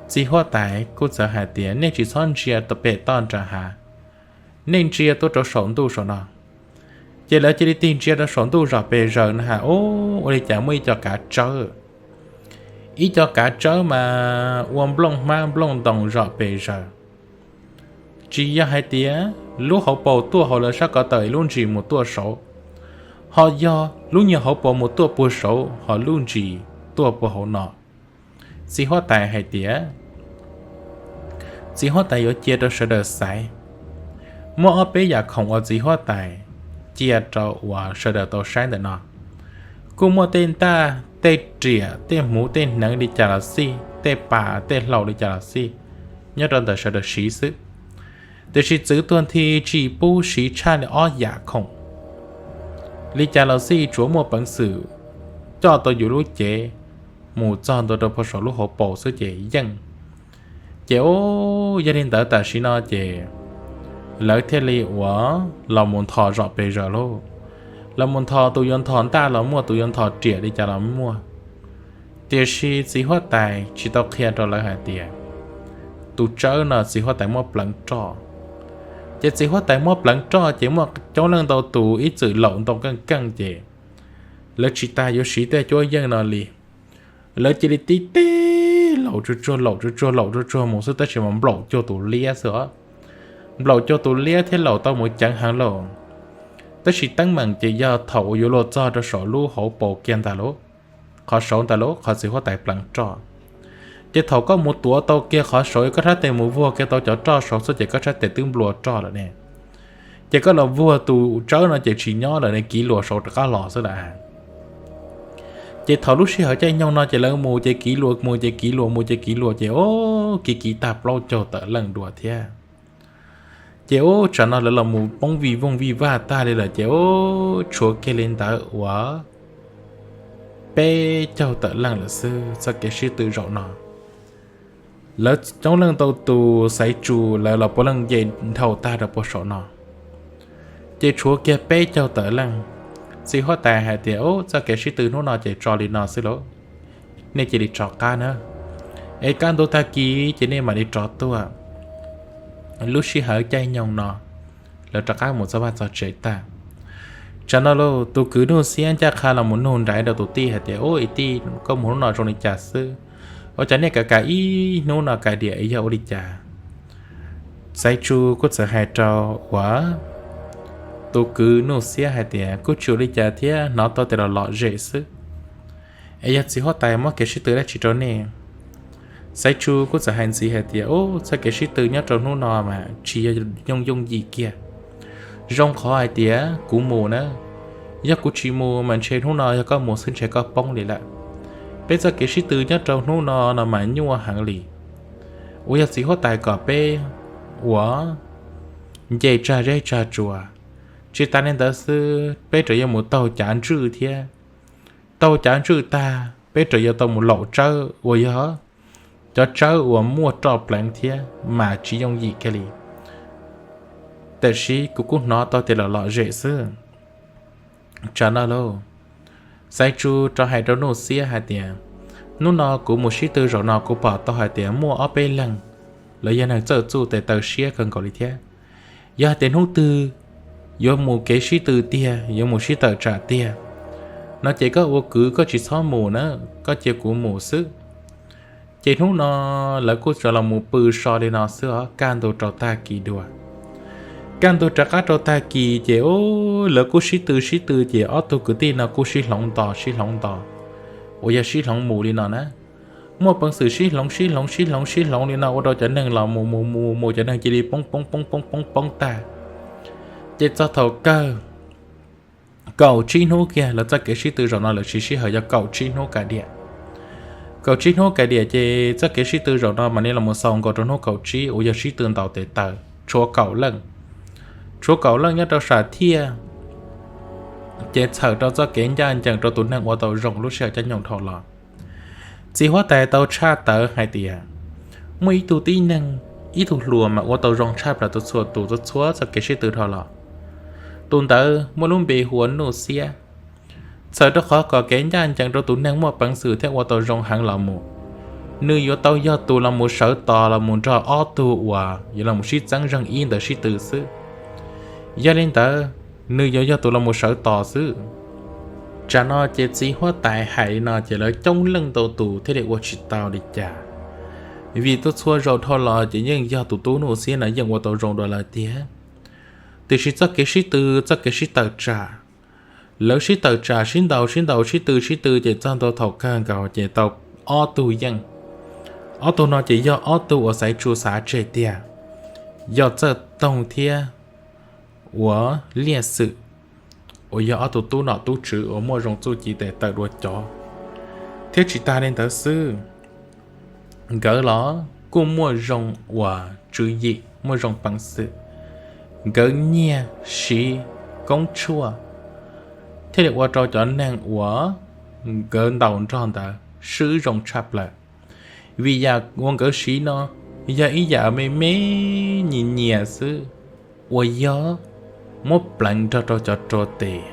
Txiv huab tais kuj txawm hais tias, nej tsis txhob ntsia pem toj nram hav, nej ntsia tuaj rau saum ntuj saum no. Ces lawv cia li tig ntsia rau saum ntuj zom pes zaws no has, ub, ua li cas muaj ib co kav tsawb. Ib co kav tsawb mas ua nplooj hmab nplooj ntoo zom pes zaws. Tsis yog hais tias lub hauv paus tuaj hauv lawv sab ko taw es lub ntsis mus tuaj saud, ho yog lub nyuag hauv paus mus tuaj puag saud ho lub ntsis tuaj puag hauv no. Txiv huab tais hais tias txiv huab tais yuav cia rau sawv daws xaiv. Muaj ob peb yam khoom uas txiv huab tais cia rau uas sawv daws tau saib ntawm no. Kuj muaj tej ntaj, tej riam, tej hmuv, tej hneev li cas los xij, tej pas, tej hlau li cas los xij, nyob rau ntawm sawv daws siv xwb. Tiam sis txwv tuag nthi tsis pub siv tshaj li ob yam khoom. Li cas los xij tsuav muaj peev xwm coj tau yus lub cev mus txog ntua rau puag saum lub hauv paus xwb ces yeej. Ces ub, yog li ntawd tam sim no ces lawv thiaj li uas los mus nthos zom pes zaws lauj. Los mus nthos, tus yuav nthos ntaj los muaj, tus yuav nthos riam li cas los muaj. Tiam sis txiv huab tais tsis tau qhia rau lawv hais tias tus tsawb no txiv huab tais muab pleev roj. Ces txiv huab tais muab pleev roj ces muaj coob leej ntau tus ib txwm laum ntoo keej keej ces lawv tsis tas yuav siv tej cuab yeej no li. Lawv cia li tib teb laum tsuag tsuag, laum tsuag tsuag, laum tsuag tsuag mus xwb tab sis mas nplaum cuag tus liab xwb os. Nplaum cuag tus liab thiab laum tau mus ceev heev lauj. Tab sis teeb meem ces yog thaum uas yuav luag txog rau saum lub hauv paus kiag ntag lauj, qhov saud ntag lauj, qhov txiv huab tais pleev roj. Ces thaum koj mus tuav tau kiag qhov saud, koj rhab tes mus vuag kiag tau cov roj saud xwb ces koj rhab tes twb nplua roj lawm ne. Ces koj los vuag tus tsawb no ces tsis nyob lawm ne, kiv luas saud rov qab los xwb lawm. Ces thaum lub sij hawm caij nyoog no ces lawv mus ces kiv luas, mus ces kiv luas, mus ces kiv luas ces ub, kiv kiv tag plaub caug tawm leej dua thiab. Ces ub, tsam no lawv los mus poob vij voog vij vaj tag li lawm ces ub, tshuav kiag li ntawd uas peb caug tawm leej lawm xwb txoj kev sib tw zaum no. Lawv coob leej ntau tus xaiv tsu, lawv los puav leej nce dhau tag rau puag saum no. Ces tshuav kiag peb caug tawm leej. Txiv huab tais hais tias ub, txoj kev sib tw hnub no ces tso li no xwb lauj, nej cia li rov qab na, es kaj ntug tag kis ces nej mam li rov tuaj. Lub sij hawm caij nyoog no lawv rov qab mus txog vaj txog tsev tag. Tsam no lauj, tus kwv Nuj Xiab ncaj qha los mus nug nraiv rau tus tij hais tias ub, ib tij, koj mus hnub no zoo li cas xwb? Ua cas nej kav kam ib hnub no kav diam yog ua li cas? Xaiv tsu kuj txawm hais rau uas tus kwv Nuj Xiab hais tias kuj tsis ua li cas thiab, hnov tau tias los lom zem xwb. Es yog txiv huab tais muab kev sib tw dab tsi rau nej? Xaiv tsu kuj txawm hais ntxiv hais tias ub, txoj kev sib tw nyob rau hnub no mas tsis yog yooj yooj yim kiag. Zoo qhov hais tias kuv mus na, yog kuv tsis mus mas ntshe hnub no yog koj mus xwb ntshe koj poob li lawm. Peb txoj kev sib tw nyob rau hnub no no mas nyuaj heev li. Uas yog txiv huab tais kom peb uas nce tsag zeb tsag tsuas, tsis tas li ntawd xwb peb tseem yuav mus taug cav ntswj thiab. Taug cav ntswj tag peb tseem yuav tau mus laum tsawb uas yog cov tsawb uas muaj roj pleev thiab mas tsis yooj yim kiag li. Tiam sis kuv kuj hnov tau tias los lom zem xwb. Tsam no lauj, Xaiv Tsu rov hais rau Nuj Xiab hais tias hnub no kuv mus sib tw zaum no kuv pom tau hais tias muaj ob peb leeg, lawv yog neeg txawj txuj tes taw siab kawg nkaus li thiab. Yog hais tias hnub twg yuav mus kev sib tw tiag, yuav mus sib tawm tsam tiag no ces koj ua kwv koj tsis txhob mus na, koj cia kuv mus xwb. Ces hnub no lawv kuj tso los mus pw so li no xwb os, kaj ntug rau tag kis dua. Kaj ntug rov qab rau tag kis ces lawv kuj sib tw sib tw ces ob tug kwv tij no kuj sib hloov nto sib hloov nto, uas yog sib hloov mus li no na. Muaj peev xwm sib hloov sib hloov sib hloov sib hloov li no ua rau cov neeg los mus mus mus mus cov neeg cia li poob poob poob poob poob poob tag. Ces txog thaum kawg kaum tsib hnub kiag, lawv txoj kev sib tw zaum no lawv siv sij hawm yog kaum tsib hnub kav diam. Kaum tsib hnub kav diam ces txoj kev sib tw zaum no mam li los mus xaus nkaus rau hnub kaum tsib uas yog sib tw ntaus tes taw tshuav kaum leej. Tshuav kaum leej nyob rau sam thiaj, ces txhawm rau txoj kev ncaj ncees rau tus neeg ua tau zoo lub sij hawm caij nyoog dhau los. Txiv huab tais tau tshaj tawv hais tias muaj ib tug tib neeg, ib tug hluas mas ua tau zoo tshaj plaws txhua tus txhua txhua txoj kev sib tw dhau los. Tus ntawd muaj lub npe hu ua Nuj Xiab. Txhawm rau qhov kom kev ncaj ncees rau tus neeg muaj peev xwm thiab ua tau zoo heev los mus, nws yuav tau yog tus los mus sawv tos los mus nrog ob tug uas yuav los sib txeeb zeeg ib ntawd sib tw xwb. Yog li ntawd, nws yuav yog tus los mus sawv tos xwb. Tsam no ces txiv huab tais hais li no ces lawv coob leej ntau tus thiaj li ua tsis tau li cas, vim txhua txhua zaus dhau los ces yeej yog tus tub Nuj Xiab no yeej ua tau zoo dua lawm tiag. Tiam sis txoj kev sib tw, txoj kev sib tawm tsam, Lawv sib tawm tsam sib ntaus sib ntaus sib tw sib tw ces txog ntua thaum kawg nkaus ces tau ob tug yeej. Ob tug no ces yog ob tug uas Xaiv Tsu xav tseg tiag, yog Txawj Toog thiab uas Liaj Xwm, uas yog ob tug tub nom tub tswv uas muaj zoo txuj ci tes taw dua cov. Thiab tsis tas li ntawd xwb, nkawd los kuj muaj zoo uas tswv yim, muaj zoo peev xwm, nkawd nyiag siv koob tshuaj thiaj li ua rau cov neeg uas nkawd ntaus nrog ntawd swb zoo tshaj plaws. Vim yam uas nkawd siv no yog ib yam me me nyias nyias xwb, uas yog muab pleev nrog rau cov rua tes.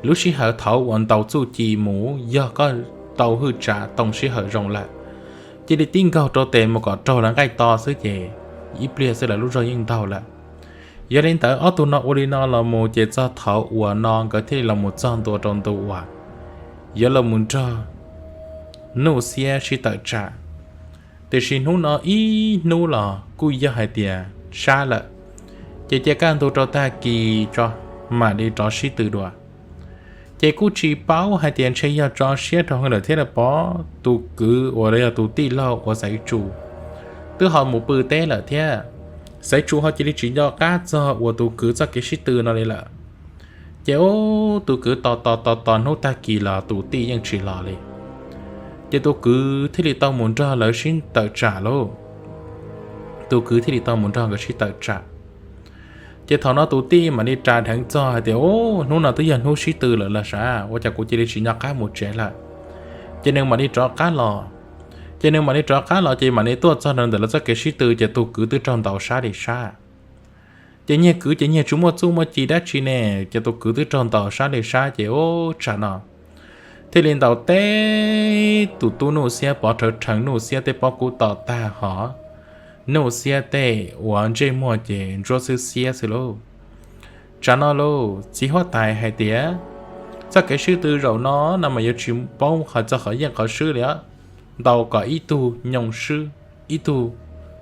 Lub sij hawm thaum uas ntaus txuj ci mus yog koj tau hwj tsam tau sij hawm zoo lawm, cia li tib nkaug rua tes mus kom raug lawv nqaij to xwb ces ib pliag xwb lawv lub zog yeej ntaug lawm. Yog li ntawd ob tug no ua li no los mus ces txog thaum uas no nkawd thiaj li los mus txog ntua rau ntu uas yuav los mus nrog Nuj Xiab sib tawm tsam. Tiam sis hnub no ib hnub los kuj yog hais tias sab lawm, ces cia kaj ntug rau tag kis tso mam li rov sib tw dua. Ces kuj tsis paub hais tias ntshe yog tso siab rau heev lawm thiab los pov tus kwv uas yog tus tij laug uas Xaiv Tsu twb ho mus pw teb lawm thiab. Xaiv Tsu ho cia li tsis nco qab txog uas tus kwv txoj kev sib tw no li lawm. Ces ub, tus kwv tos tos tos tos hnub tag kis los tus tij yeej tsis los li. Ces tus kwv thiaj li tau mus nrog lawv sib tawm tsam lauj. Tus kwv thiaj li tau mus nrog nkawd sib tawm tsam. Ces thaum no tus tij mam li ras dheev txog hais tias, Ub, hnub no twb yog hnub sib tw lawm los sav, ua cas kuv cia li tsis nco qab mus tsev lawm? Ces nws mam li rov qab los. Ces nws mam li rov qab los ces mam li tuaj txog ntawm lawv txoj kev sib tw ces tus kwv twb raug ntaus sab li sab. Ces nyiag kwv ces nyiag tsis muaj txuj muaj ci dab tsi ne, ces tus kwv twb raug ntaus sab li sab ces ub, tsam no thiaj li ntaus teb tus tub Nuj Xiab pov rhawv rheev Nuj Xiab tej pob kub to tag hos Nuj Xiab tej uas ntsej muag ces ntsuab xwb xiab xwb lauj. Tsam no lauj, txiv huab tais hais tias txoj kev sib tw zaum no no mas yuav tsis paub qhov txog qhov yeej qhov swb li, ntaus kom ib tug nyoo swb ib tug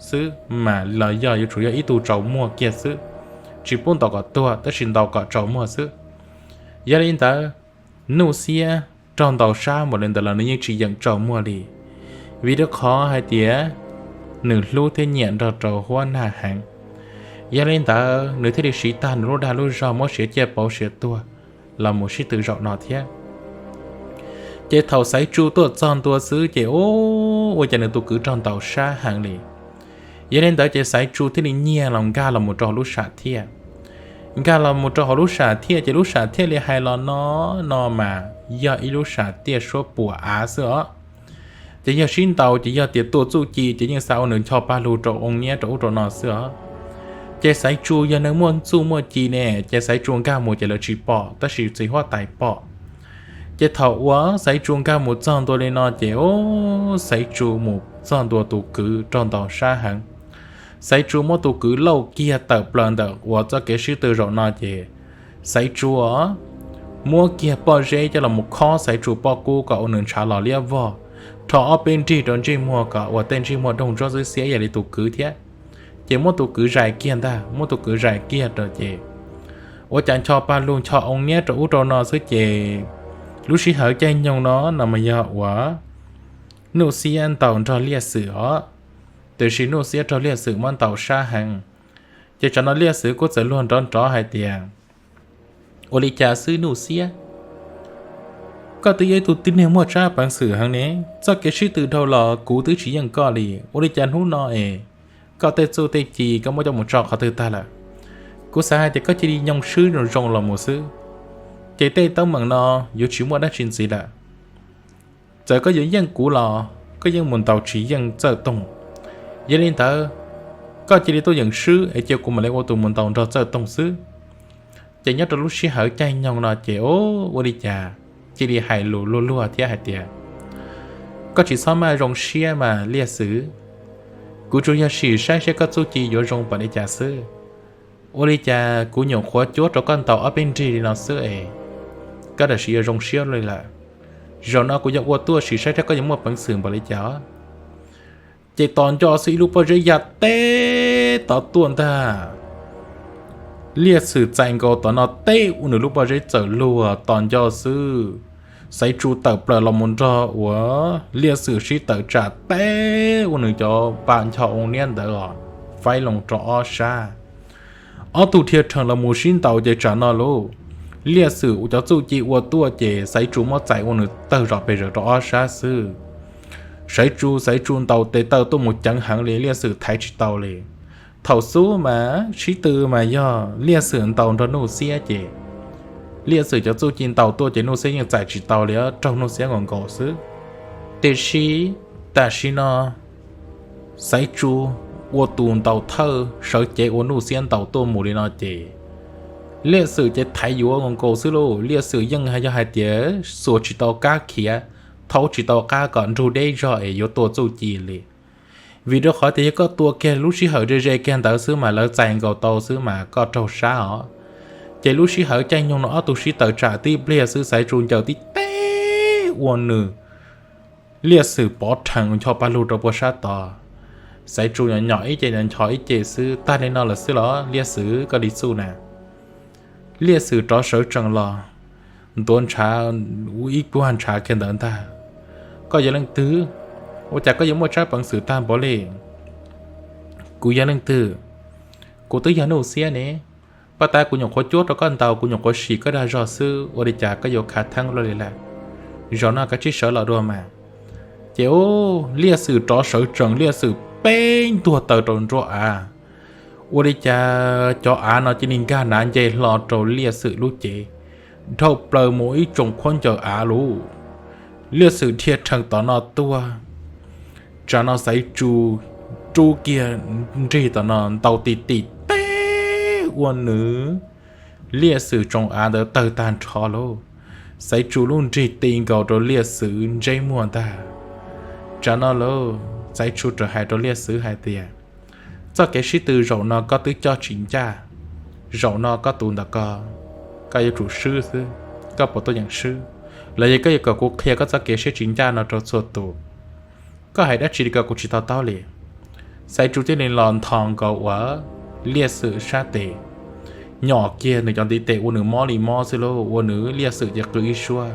xwb, mas los yog yuav tsum yog ib tug tsaus muag kiag xwb, tsis pub ntaus kom tuag tab sis ntaus kom tsaus muag xwb. Yog li ntawd, Nuj Xiab raug ntaus sab npaum li ntawd los nws yeej tsis yeem tsaus muag li, vim rau qhov hais tias nws hlub thiab nyiam nrog rau huab nag heev. Yog li ntawd nws thiaj li siv tag nws lub dag lub zog muab siav ciaj pauv siav tuag los mus sib tw zaum no thiab. Ces thaum Xaiv Tsu tuaj txog ntua xwb ces ub, ua cas nws tus kwv raug ntaus sab heev li. Yog li ntawd ces Xaiv Tsu thiaj li nyiag los nkag los mus rau hauv lub sam thiaj. Nkag los mus rau hauv lub sam thiaj ces lub sam thiaj li hais los no, no mas yog ib lub sam tiaj suab puas av xwb os. Ces yog sib ntaus ces yog tias tua txuj ci ces yeej xav ua nws ncho paj lug rau oo niab rau ub rau no xwb os. Ces Xaiv Tsu yog neeg muaj txuj muaj ci ne, ces Xaiv Tsu nkag mus ces lawv tsis pom tab sis txiv huab tais pom. Ces thaum uas Xaiv Tsu nkag mus txog ntua li no ces ub, Xaiv Tsu mus txog ntua tus kwv raug ntaus sab heev. Xaiv Tsu muab tus kwv lauj kiag tawm plaws ntawm uas txoj kev sib tw zaum no ces Xaiv Tsu muab kiag pob zeb coj los mus khob Xaiv Tsu pob kub kom ua nws ntshav los liab vog, rho ob peb nrig rau ntsej muag kom ua tej ntsej muag doog ntsuab xwb xiab ib yam li tus kwv thiab. Ces muab tus kwv zais kiag ntag, muab tus kwv zais kiag rau ces ua cas ncho paj lug ncho oo niab rau ub rau no xwb ces lub sij hawm caij nyoog no no mas yog uas Nuj Xiab ntaus nrog Liaj Xwm os. Tiam sis Nuj Xiab raug Liaj Xwm muab ntaus sab heev. Ces tsam no Liaj Xwm kuj txawm luag nrov nrov hais tias, Ua li cas xwb Nuj Xiab? Koj twb yog ib tug tib neeg muaj tsab peev xwm heev ne, txoj kev sib tw dhau los kuv twb tsis yeej koj li, ua li cas hnub no es koj tej txuj tej ci koj muab coj mus tso qhov twg tag lawm? Kuv xav hais tias koj cia li nyoo swb zoo zoo los mus xwb, ces tej teeb meem no yuav tsis muaj dab tsi ntxiv lawm. Txawm koj yuav yeej kuv los koj yeej mus ntaus tsis yeej Txawj Toog. Yog li ntawd, koj cia li tuaj yeem swb es cia kuv mam li ua tus mus ntaus nrog Txawj Toog xwb. Ces nyob rau lub sij hawm caij nyoog no ces ua li cas cia li hais lus luag luag thiab hais tias, Koj tsis txhob maj zoo siab mas Liaj Xwm, kuv tsuas yog sim saib saib koj txuj ci yuav zoo npaum li cas xwb. Ua li cas kuv nyuam qhuav cuab rau koj ntaus ob peb nrig li no xwb es koj tam sim yuav zoo siab li lawm? Zaum no kuv yuav ua tuaj sim saib saib koj yuav muaj peev xwm npaum li cas. Ces tos nco xwb ib lub pob zeb ya teb tod tuaj ntag. Liaj Xwm txais nkaus tom no teb ua nws lub pob zeb txawm luag tos nco xwb. Xaiv Tsu tawm plaws los mus nrog uas Liaj Xwm sib tawm tsam teb ua nws cov pa ncho ua niab ntawd os, faib loo rau ob sab. Ob tug dhia rhees los mus sib ntaus ces tsam no lauj, Liaj Xwm cov txuj ci ua tuaj ces Xaiv Tsu muab txais ua nws tawg zom pes zaws rau ob sab xwb. Xaiv Tsu, Xaiv Tsu ntaus tes taw tuaj mus ceev heev li, Liaj Xwm thaiv tsis tau li. Thaum xub mas sib tw mas yog Liaj Xwm ntaus nrog Nuj Xiab ces Liaj Xwm cov txuj ci ntaus tuaj ces Nuj Xiab yeej txais tsis tau li, raug Nuj Xiab nkaus nkaus xwb. Tiam sis tam sim no Xaiv Tsu ua tus ntaus thawj sawv cev ua Nuj Xiab ntaus tuaj mus li no ces Liaj Xwm ces thaiv yuav nkaus nkaus xwb lauj. Liaj Xwm yeej yog hais tias xuas tsis tau kab khiav, thaub tsis tau qab kom nrug deb zog es yuav tua txuj ci li. Vim rau qhov tias yog koj tua kiag lub sij hawm ze ze kiag ntawd xwb mas lawv txais nkaus tau xwb mas koj raug sab os. Ces lub sij hawm caij nyoog no ob tug sib tawm tsam tib pliag xwb Xaiv Tsu ncaws tib teb ua nws Liaj Xwm pov rhees ncho pa lug rau puag sab tod. Xaiv Tsu nyom nyom ib ce ncho ib ce xwb, tag li no lawm xwb los Liaj Xwm koj li txuj na. Liaj Xwm rov sawv tsees los, ntuav ntshav ib puag ntshav kiag ntawd ntag. Koj yog leej twg? Ua cas koj yuav muaj tsab peev xwm tag npaum li? Kuv yog leej twg? Kuv twb yog Nuj Xiab ne. Paj tab kuv nyuam qhuav cuab rau koj ntaus, kuv nyuam qhuav sim koj dag zog xwb, ua li cas koj yuav khav theeb luaj li lawm? Zaum no kav tsij sawv los dua mas. Ces ub, Liaj Xwm rov sawv tsees, Liaj Xwm peb ntuag taws rau nruab av. Ua li cas cov av no cia li nkag hnav nce hlo rau Liaj Xwm lub cev, dhau plaws mus ib tsoom khaub ncaws av lauj. Liaj Xwm dhia rhees tom no tuaj, tsam no Xaiv Tsu rub kiag nrig tom no ntaus tim tim teb ua nws Liaj Xwm tsoom av ntawd tawg tag nrho lauj. Xaiv Tsu lub nrig ti nkaus rau Liaj Xwm ntsej muag ntag. Tsam no lauj, Xaiv Tsu raws hais rau Liaj Xwm hais tias, txoj kev sib tw zaum no koj twb coj tsis ncaj. Zaum no koj tus ntawm ko, koj yuav tsum swb xwb. Koj puas tuaj yeem swb, los yog koj yuav kom kuv qhia koj txoj kev siab tsis ncaj no rau txhua tus? Koj hais dab tsi li ko kuv tsis to taub li. Xaiv Tsu thiaj li los nthos nkaus uas Liaj Xwm sab tes, nyom kiag nws cov ntiv tes ua nws mob li mob xwb lauj, ua nws Liaj Xwm ces qw ib suab.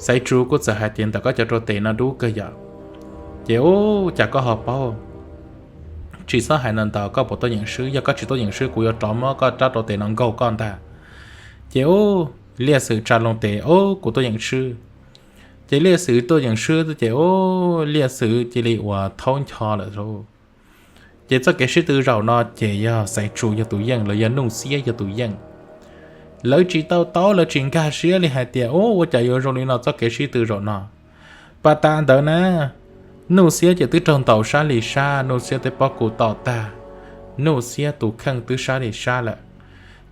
Xaiv Tsu kuj txawm hais tias, ntawm koj cov rau tes no dub kawg yom. Ces ub, cas koj ho paub? Tsis txhob hais ntau ntau, koj puas tuaj yeem swb? Yog koj tsis tuaj yeem swb kuv yuav rov muab koj rab rau tes no nkaug koj ntag. Ces ub, Liaj Xwm tsa loo tes, ub, kuv tuaj yeem swb. Ces Liaj Xwm tuaj yeem swb ces ub, Liaj Xwm cia li uas thaub ncho lawm lauj. Ces txoj kev sib tw zaum no ces yog Xaiv Tsu yog tus yeej los yog Nuj Xiab yog tus yeej. Lawv tsis tau taub, lawv tsis nkag siab li hais tias ub, ua cas yuav zoo li no txoj kev sib tw zaum no. Pas tas ntawd na, Nuj Xiab ces twb raug ntaus sab li sab, Nuj Xiab tej pob kuv tom tag, Nuj Xiab tus kheej twb sab li sab lawm.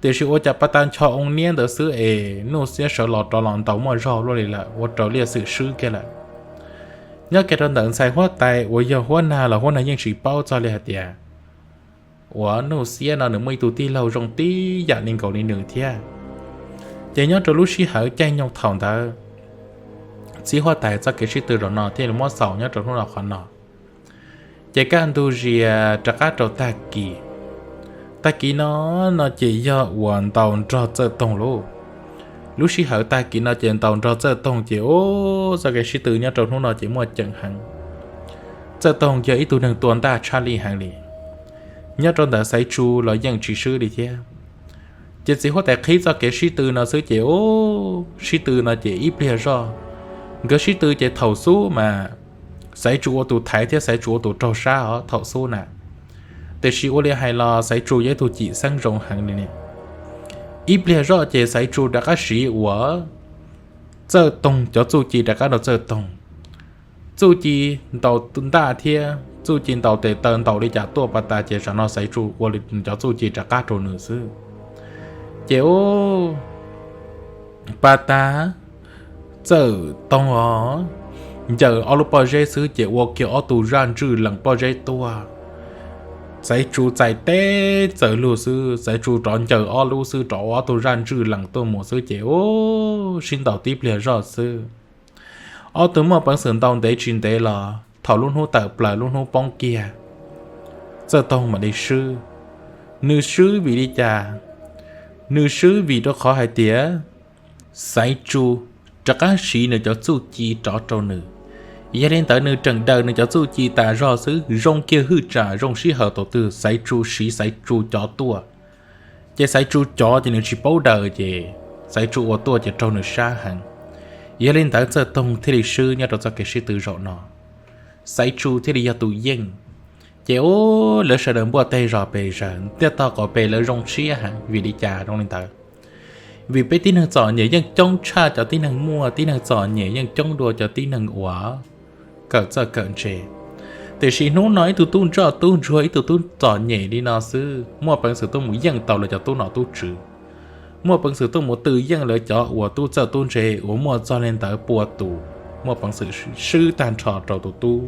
Tiam sis ua cas pas tas ncho oo niab ntawd xwb es Nuj Xiab sawv los rov los ntaus muaj zog luaj li lawm, ua rau Liaj Xwm swb kiag lawm. Nyob kiag rau ntawm ntxhais huab tais uas yog Huab Nag los Huab Nag yeej tsis paub txog li hais tias uas Nuj Xiab no nws muaj ib tug tij laug zoo tib yam li nkaus li nws thiab. Ces nyob rau lub sij hawm caij nyoog thaum ntawd, txiv huab tais txoj kev sib tw zaum no thiaj li muab xaus nyob rau hnub no qhov no. Ces kaj ntug zias rov qab rau tag kis. Tag kis no, no ces yog uas ntaus nrog Txawj Toog lauj. Lub sij hawm tag kis no ces ntaus nrog Txawj Toog ces ub, txoj kev sib tw nyob rau hnub no ces muaj ceem heev. Txawj Toog yog ib tug neeg tua ntaj tshaj lij heev li. Nyob rau ntawm Xaiv Tsu los yeej tsis swb li thiab. Ces txiv huab tais qhib txoj kev sib tw no xwb ces ub, sib tw no ces ib pliag zoj. Nkawd sib tw ces thaum xub mas Xaiv Tsu ua tus thaiv thiab Xaiv Tsu ua tus raug sab os thaum xub na. Tiam sis ua li hais los Xaiv Tsu yog ib tug cim xeeb zoo heev li ne. Ib pliag zoj ces Xaiv Tsu rov qab siv uas Txawj Toog cov txuj ci rov qab rau Txawj Toog. Txuj ci ntaus ntaj thiab txuj ci ntaus tes taw ntaus li cas tuaj pas tas ces zaum no Xaiv Tsu ua li cov txuj ci rov qab rau nws xwb. Ces ub, pas tas Txawj Toog os, ncaws ob lub pob zeb xwb ces ua kiag ob tug zaj ntswj lees pob zeb tuaj. Xaiv Tsu txais teb txawm lug xwb, Xaiv Tsu rov ncaws ob lub xwb rov ua ob tug zaj ntswj lees tuaj mus xwb ces ub, sib ntaus tib pliag zoj xwb. Ob tug muaj peev xwm ntaus ntev tsis ntev los thaum lub hnub tawm plaws lub hnub poob kiag, Txawj Toog mam li swb. Nws swb vim li cas? Nws swb vim rau qhov hais tias Xaiv Tsu rov qab siv nws cov txuj ci rov rau nws. Yog li ntawd nws tseem daws nws cov txuj ci tas zog xwb, zoo kiag hwj tsam zoo sij hawm thaum twg Xaiv Tsu siv Xaiv Tsu cov tuaj, ces Xaiv Tsu cov ces nws tsis paub daws ces Xaiv Tsu ua tuaj ces raug nws sab heev. Yog li ntawd Txawj Toog thiaj li swb nyob rau txoj kev sib tw zaum no, Xaiv Tsu thiaj li yog tus yeej. Ces ub, lawv sawv daws npuaj teg zog pes zaws, ntiaj tog qaum pes lawv zoo siab heev. Vim li cas zoo li ntawd? Vim peb tib neeg txom nyem yeej coob tshaj cov tib neeg muaj, tib neeg txom nyem yeej coob dua cov tib neeg uas kawm txawj kawm ntse. Tiam sis hnub no ib tug tub ntsoj tub ntsuag, ib tug tub txom nyem li no xwb muaj peev xwm tuaj mus yeej tau lawv cov tub nom tub tswv, muaj peev xwm tuaj mus twv yeej lawv cov uas tub txawj tub ntse uas muaj txog li ntawd pua tus, muaj peev xwm swb tag nrho rau tus tub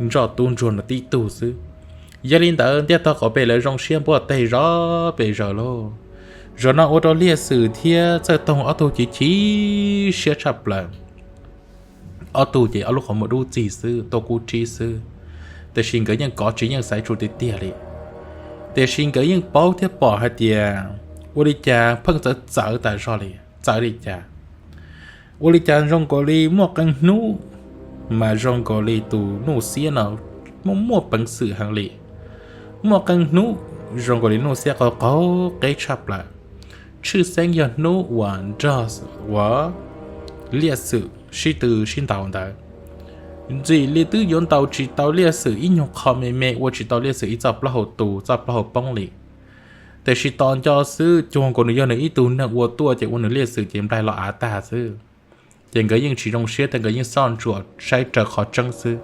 ntsoj tub ntsuag no tib tug xwb. Yog li ntawd ntiaj tog qaum pes lawv zoo siab npuaj teg zog pes zaws lauj. Zaum no ua rau Liaj Xwm thiab Txawj Toog ob tug chim chim siab tshaj plaws. Ob tug ces ob lub qhov muag dub txig xwb, tuaj kub rib xwb, tiam sis nkawd yeej kov tsis yeej Xaiv Tsu tiag tiag li. Tiam sis nkawd yeej paub thiab pom hais tias ua li cas pheej txawv txawv tas zog li, txawv li cas, ua li cas zoo nkaus li muaj qee hnub mas zoo nkaus li tus Nuj Xiab no muaj muaj peev xwm heev li. Muaj qee hnub zoo nkaus li Nuj Xiab qaug qaug qeb tshaj plaws. Tshwj xeeb yog hnub uas nrog uas Liaj Xwm sib tw sib ntaus ntawd, ntxim li twb yuav ntaus tsis tau Liaj Xwm ib nyuag qho me me, ua tsis tau Liaj Xwm ib txoj plaub hau tu, txoj plaub hau poob li. Tiam sis tos nco xwb, cuag nkaus nws yog nws ib tug neeg ua tuaj ces ua nws Liaj Xwm ces nplaig los av tag xwb. Ces nkawd yeej tsis zoo siab thiab, nkawd yeej soj ntsuam saib raws qhov tseeb xwb.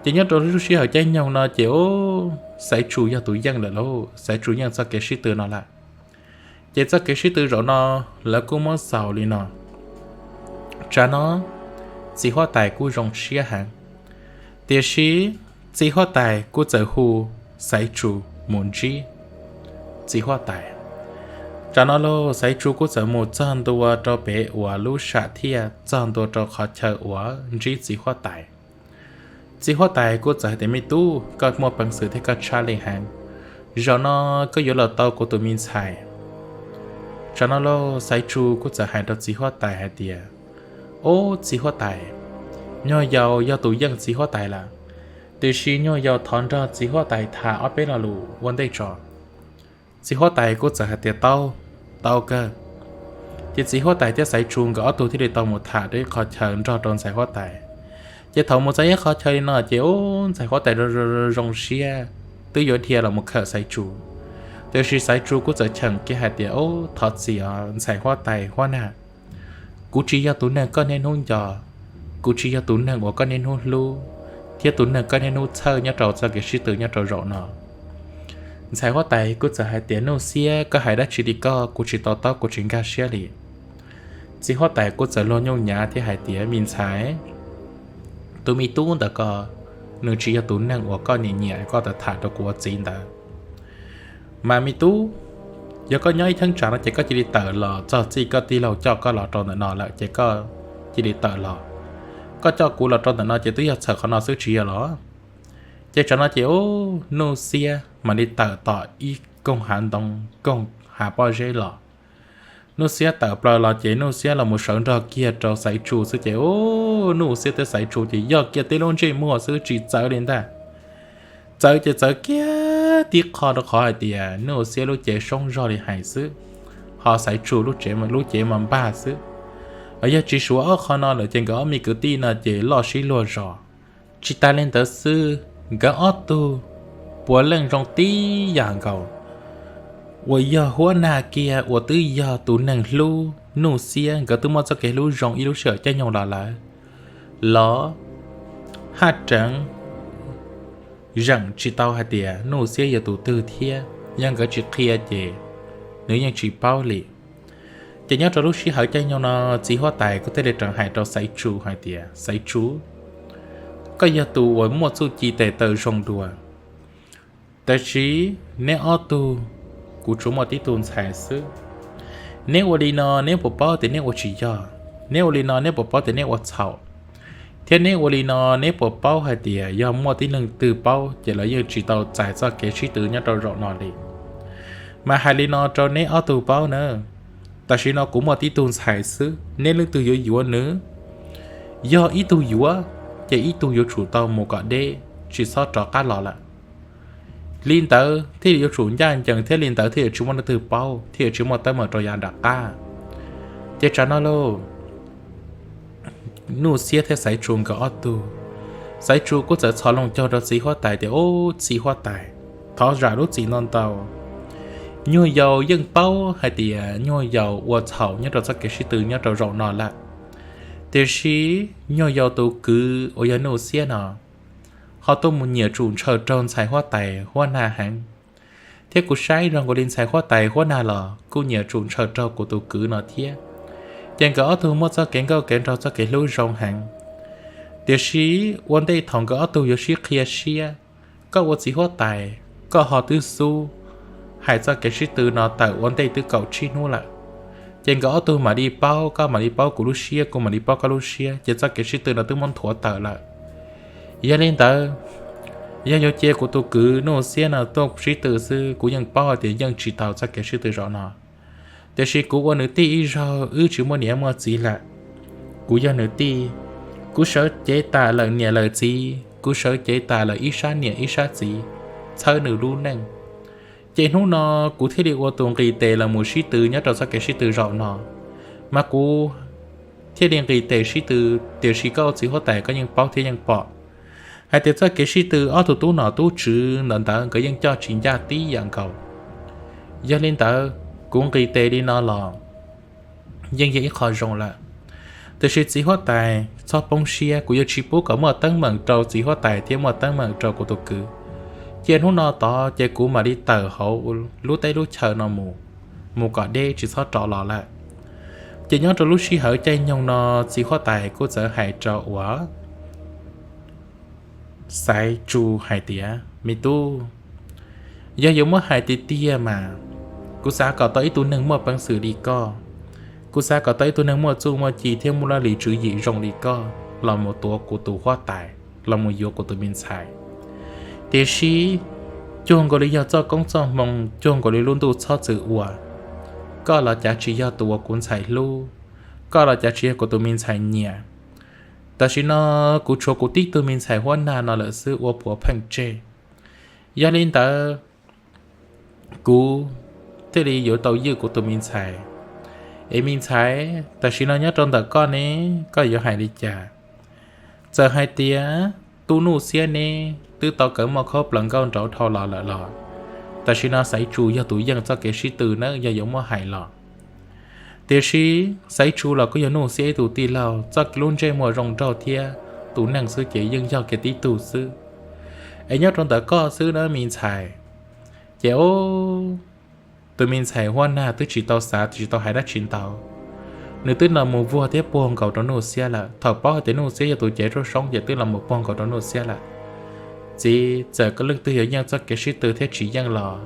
Ces nyob rau lub sij hawm caij nyoog no ces ub, Xaiv Tsu yog tus yeej lawm lauj, Xaiv Tsu yeej txoj kev sib tw no lawm. Ces txoj kev sib tw zaum no lawv kuj muab xaus li no. Tsam no txiv huab tais kuj zoo siab heev, tiam sis txiv huab tais kuj txawm hu Xaiv Tsu mus ntsib txiv huab tais. Tsam no lauj, Xaiv Tsu kuj txawm mus txog ntua rau pem uas lub sam thiaj txog ntua rau qhov chaw uas ntsib txiv huab tais. Txiv huab tais kuj txawm hais tias, me tub, koj muaj peev xwm thiab koj tshaj lij heev, zaum no koj yuav los tau kuv tus me ntxhais. Tsam no lauj, Xaiv Tsu kuj txawm hais rau txiv huab tais hais tias, ob, txiv huab tais, nyuag yaus yog tus yeej txiv huab tais lawm, tiam sis nyuag yaus thov nrog txiv huab tais tham ob peb lo lus ua ntej tso. Txiv huab tais kuj txawm hais tias, tau, tau kawg. Ces txiv huab tais thiab Xaiv Tsu nkawd ob tug thiaj li tau mus tham rau ib qho chaw nrog rau ntxhais huab tais. Ces thaum mus txog ib qho chaw li no ces ub, ntxhais huab tais zoo siab, twb yuav dhia los mus khawm Xaiv Tsu. Tiam sis Xaiv Tsu kuj txawm cheem kiag hais tias, ob, thov txim os ntxhais huab tais huab nag, kuv tsis yog tus neeg koj niaj hnub nco, kuv tsis yog tus neeg uas koj niaj hnub hlub, thiab tus neeg koj niaj hnub txhawj nyob rau txoj kev sib tw nyob rau zaum no. Ntxhais huab tais kuj txawm hais tias, Nuj Xiab, koj hais dab tsi li koj, kuv tsis to taub, kuv tsis nkag siab li. Txiv huab tais kuj txawm luag nyuj nyav thiab hais tias, me ntxhais, tus me tub ntawm ko, nws tsis yog tus neeg uas koj nyiam nyiam koj tau tham rau kuv ua txiv ntawd. Mas me tub, yog koj nyob ib cheeb tsam no ces koj cia li tawm los, txog txij koj tij laug coj koj los rau ntawm no lawm ces koj cia li tawm los. Koj coj kuv los rau ntawm no ces twb yog txhawm qhov no xwb tsis yog los? Ces tsam no ces ub, Nuj Xiab mam li tawm tom ib koog hav ntoo, koog hav pob zeb los. Nuj Xiab tawm plaws los ces Nuj Xiab los mus sawv nrog kiag rau Xaiv Tsu xwb ces ub, Nuj Xiab thiab Xaiv Tsu ces yog kiag tib lub ntsej muag xwb tsis txawv li ntag. Txawv ces txawv kiag tib qho rau qhov hais tias Nuj Xiab lub cev soob zog li hais xwb, ho Xaiv Tsu lub cev, lub cev mas npag xwb. Yog tsis suav ob qho no lawm ces nkawd ob me kwv tij no ces loj sib luag zos. Tsis tas li ntawd xwb, nkawd ob tug puav leej zoo tib yam nkaus. Uas yog huab nag kiag uas twb yog tus neeg hlub Nuj Xiab, nkawd twb muaj txoj kev hlub zoo ib lub sij hawm caij nyoog los lawm los, haj tseev zeem tsis tau hais tias Nuj Xiab yog tus twg thiab, yog nkawd tsis qhia ces nws yeej tsis paub li. Ces nyob rau lub sij hawm caij nyoog no, txiv huab tais kuj thiaj li rov hais rau Xaiv Tsu hais tias, Xaiv Tsu, koj yog tus uas muaj txuj ci tes taw zoo dua, tab sis neb ob tug, kuv tsuas muaj tib tug ntxhais xwb. Neb ua li no neb puas paub tias neb ua tsis yog? Neb ua li no neb puas paub tias neb ua txhaum? Thiab neb ua li no neb puas paub hais tias yog muaj tib neeg twg paub ces lawv yeej tsis tau txais txoj kev sib tw nyob rau zaum no li? Mas hais li no rau neb ob tug paub na, tam sim no kuv muaj tib tug ntxhais xwb, neb leej twg yuav yuav nws, yog ib tug yuav, ces ib tug yuav tsum tau mus kom deb tsis txhob rov qab los lawm. Li ntawd thiaj li yuav tsum ncaj ncees thiab li ntawd thiaj yuav tsis muaj leej twg paub thiaj yuav tsis muaj teeb meem rau yav nram qab. Ces tsam no lauj, Nuj Xiab thiab Xaiv Tsu nkawd ob tug, Xaiv Tsu kuj txawm txhos loo caug rau txiv huab tais tias, Ub, txiv huab tais, thov zam lub txim ntau ntau. Nyuag yaus yeej paub hais tias nyuag yaus ua txhaum nyob rau txoj kev sib tw nyob rau zaum no lawm, tiam sis nyuag yaus tus kwv uas yog Nuj Xiab no ho tuaj mus nyiam tsum ntshaw raug ntxhais huab tais huab nag heev, thiab kuv saib zoo nkaus li ntxhais huab tais huab nag los kuj nyiam tsum ntshaw raug kuv tus kwv no thiab. Ces nkawd ob tug muaj txoj kev nkauj kev nraug txoj kev hlub zoo heev, tiam sis ua ntej thaum nkawd ob tug yuav sib qhia siab, koj ua txiv huab tais, koj ho twb xub hais txoj kev sib tw no tawm ua ntej twb kaum tsib hnub lawm. Ces nkawd ob tug mam li paub, koj mam li paub kuv lub siab, kuv mam li paub koj lub siab, ces txoj kev sib tw no twb muab nthuav tawm lawm. Yog li ntawd, yog yuav cia kuv tus kwv Nuj Xiab no tuaj sib tw xwb, kuv yeej paub hais tias yeej tsis tau txoj kev sib tw zaum no. Tiam sis kuv ua nws tij ib zaug, wb tsis muaj niam muaj txiv lawm. Kuv yog nws tij, kuv sawv cev tas lawm niam lawm txiv, kuv sawv cev tas lawm ib sab niam ib sab txiv, txhawb nws lub neej. Ces hnub no kuv thiaj li ua tus nqis tes los mus sib tw nyob rau txoj kev sib tw zaum no, mas kuv thiaj li nqis tes sib tw. Tiam sis koj ua txiv huab tais koj yeej paub thiab yeej pom hais tias txoj kev sib tw ob tug tub nom tub tswv ntawd ntawd nkawd yeej coj tsis ncaj tib yam nkaus. Yog li ntawd, kuv nqis tes li no los yeej yog ib qho zoo lawm. Tiam sis txiv huab tais txhob poob siab, kuv yuav tsis pub kom muaj teeb meem rau txiv huab tais thiab muaj teeb meem rau kuv tus kwv. Cia hnub no tod ces kuv mam li tawm hauv lub teb lub chaw no mus, mus kom deb tsis txhob rov los lawm. Ces nyob rau lub sij hawm caij nyoog no, txiv huab tais kuj txawm hais rau uas Xaiv Tsu hais tias, Me tub, yog yuav muab hais tiag tiag mas, kuv xav kom tau ib tug neeg muaj peev xwm li koj, kuv xav kom tau ib tug neeg muaj txuj muaj ci thiab muaj laj lim tswv yim zoo li koj los mus tuav kuv tus huab tais, los mus yuav kuv tus me ntxhais. Tiam sis cuag nkaus li yog txoj koob txoj hmoo, cuag nkaus li lub ntuj txhob txwm ua, koj los cav tsis yog tus uas kuv ntxhais hlub, koj los cav tsis yog kuv tus me ntxhais nyiam. Tam sim no kuv tshuav kuv tib tug me ntxhais huab nag no lawm xwb, ua puav pheej tseg. Yog li ntawd, kuv thiaj li yuav tau ywj kuv tus me ntxhais. Es me ntxhais, tam sim no nyob rau ntawm koj ne, koj yuav hais li cas? Txawm hais tias tub Nuj Xiab ne twb tau kawg muaj khaub plaws nkauj nraug dhau los lawm los, tam sim no Xaiv Tsu yog tus yeej txoj kev sib tw nawb, yog yuav muab hais los. Tiam sis Xaiv Tsu los kuj yog Nuj Xiab ib tug tij laug, txoj kev lub ntsej muag zoo nraug thiab tus neeg xwb ces yeej yog kiag tib tug xwb. Es nyob rau ntawm koj xwb na me ntxhais. Ces tus me ntxhais huab nag twb tsis tau xav tsis tau hais dab tsi ntau, nws twb los mus vuag thiab puag nkaus rau Nuj Xiab lawm. Thaum paub hais tias Nuj Xiab yog tus cev rooj soob ces twb los mus puag nkaus rau Nuj Xiab lawm. Txiv, txawm koj leej twg yuav yeej txoj kev sib tw thiab tsis yeej los,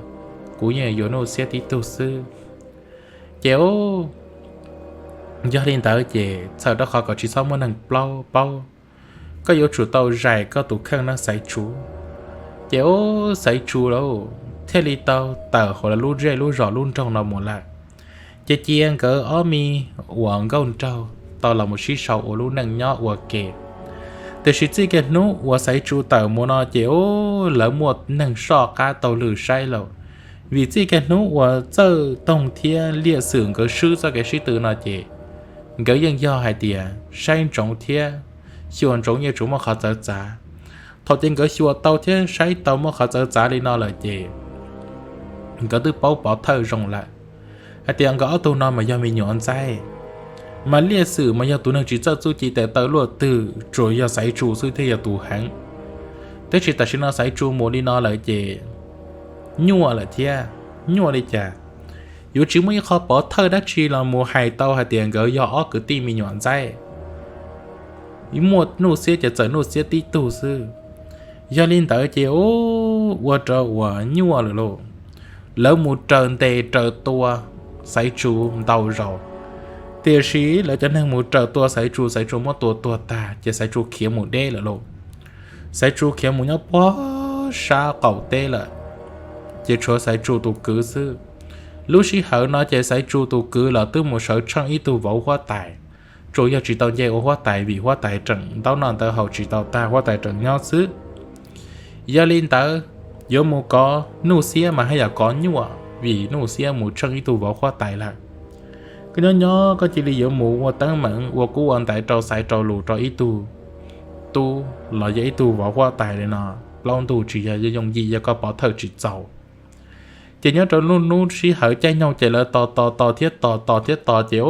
kuv yeej yuav Nuj Xiab tib tug xwb. Ces yog li ntawd ces txhawm rau qhov kom tsis txhob muaj neeg plaub paub, koj yuav tsum tau zais koj tus kheej na Xaiv Tsu. Ces ub, Xaiv Tsu lauj, thiaj li tau tawm hauv lawv lub zej lub zos lub nroog no mus lawm. Ces cia nkawd ob me uas nkauj nraug tau los mus sib sau ua lub neej nyob ua ke. Tiam sis txij kiag hnub uas Xaiv Tsu tawm mus no ces ub, lawv muaj neeg soj qab taug lw saib lauj. Vim txij kiag hnub uas Txawj Toog thiab Liaj Xwm nkawd swb txoj kev sib tw no ces nkawd yeej yog hais tias saib ntsoov thiab xyuas ntsoov yeej tsuas muaj qhov txawv txav. Thaum ces nkawd xyuas tau thiab saib tau muaj qhov txawv txav li no lawm ces nkawd twb paub pov thawj zoo lawm hais tias nkawd ob tug no mas yog me nyuam ntxaib. Mas Liaj Xwm mas yog tus neeg tsis txawj txuj ci tes taw luaj twg, tsuas yog Xaiv Tsu xwb thiaj yog tus heev. Tab sis tam sim no Xaiv Tsu mus li no lawm ces nyuaj lawm thiab. Nyuaj li cas? Yuav tsis muaj ib qho pov thawj dab tsi los mus hais tau hais tias nkawd yog ob kwv tij me nyuam ntxaib. Muaj Nuj Xiab ces txawm Nuj Xiab tib tug xwb. Yog li ntawd ces ub, ua rau uas nyuaj lawm lauj. Lawv mus raws ntes raws tua Xaiv Tsu ntau zaus, tiam sis lawv cov neeg mus raws tua Xaiv Tsu, Xaiv Tsu muab tua tuag tag ces Xaiv Tsu khiav mus deb lawm lauj. Xaiv Tsu khiav mus nyob puag sab qaum teb lawm, ces tshuav Xaiv Tsu tus kwv xwb. Lub sij hawm no ces Xaiv Tsu tus kwv los twb mus sawv tsheej ib tug vauv huab tais, tsuas yog tsis tau nce ua huab tais vim huab tais tseem ntaub noj ntawv haus tsis tau tag, huab tais tseem nyob xwb. Yog li ntawd, yuav mus kov Nuj Xiab mas haj yam kov nyuaj vim Nuj Xiab mus tsheej ib tug vauv huab tais lawm. Koj nyob nyob koj cia li yuav mus ua teeb meem ua kub ua ntaiv rau xaiv rau lus rau ib tug tub los yog ib tug vauv huab tais li no, plaub ntug tsis yog yooj yim, yog koj pov thawj tsis txaus. Ces nyob rau lub hnub sij hawm caij nyoog ces lawv tos tos tos thiab tos tos thiab tos ces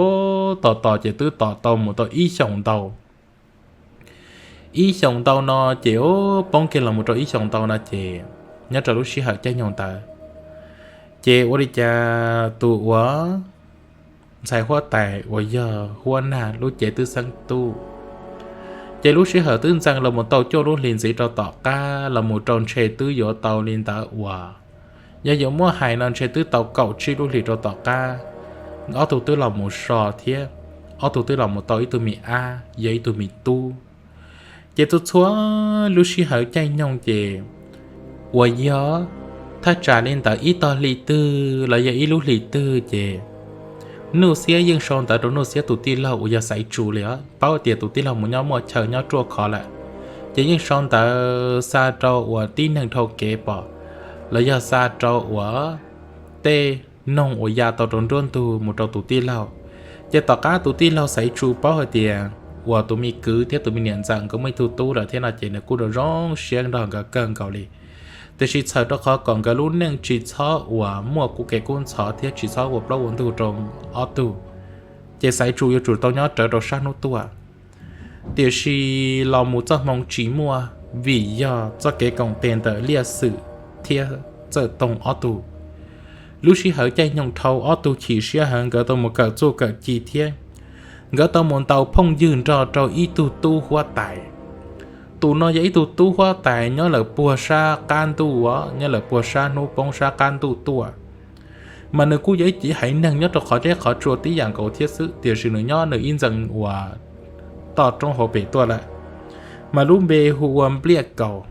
tos tos ces twb tos tau mus tau ib xyoos ntau. Ib xyoos ntau no ces poob kiag los mus rau ib xyoos ntau no ces nyob rau lub sij hawm caij nyoog ntawd ces ua li cas tus uas ntxhais huab tais uas yog Huab Nag lub cev twb xeeb tub. Ces lub sij hawm twb ntxeev los mus tau cuaj lub hlis ntxiv rau tom qab los mus rau ntshe twb yuav tau li ntawd uas, yog yuav muab hais no ntshe twb tau kaum tsib lub hlis rau tom qab, ob tug twb los mus so thiab, ob tug twb los mus tau ib tug me ab yog ib tug me tub. Ces txhua txhua lub sij hawm caij nyoog ces uas yog thaj tsam li ntawd ib tog hli twg los yog ib lub hlis twg ces Nuj Xiab yeej sau ntawv rau Nuj Xiab tus tij laug uas yog Xaiv Tsu li os, paub tias tus tij laug mus nyob muaj chaw nyob ruaj khov lawm. Ces yeej sau ntawv xa rau uas tib neeg dhau kev pom los yog xa rau uas tej noog uas ya tau rau nruab ntug mus rau tus tij laug. Ces tom qab tus tij laug Xaiv Tsu paub hais tias uas tus me kwv thiab tus me niam ntxawm nkawd muaj ib tug tub lawm thiab no ces nws kuj zoo siab nrog nkawd kawg nkaus li. Tiam sis txhawm rau qhov kom nkawd lub neej tsis txhob uas muaj kev kub ntxhov thiab tsis txhob ua plaub ua ntug rau ob tug, ces Xaiv Tsu yuav tsum tau nyob rawv rau sab hnub tuaj. Tiam sis los mus txoj hmoo tsis muaj vim yog txoj kev koom tes ntawm Liaj Xwm thiab Txawj Toog ob tug. Lub sij hawm caij nyoog dhau ob tug chim siab heev, nkawd tau mus kawm txuj kawm ci thiab nkawd tau mus ntaus phooj ywg nrog rau ib tug tub huab tais. Tus no yog ib tug tub huab tais nyob lawm puag sab qab ntuj, nyob lawm puag sab hnub poob sab qab ntuj tuaj. Mas nws kuj yog ib haiv neeg nyob rau qhov deb qhov tsua tib yam nkaus thiab xwb, tiam sis nws nyob nws ib ntxees uas toj roob hauv pes tuaj lawm, mas lub npe hu ua Npliaj Kaus,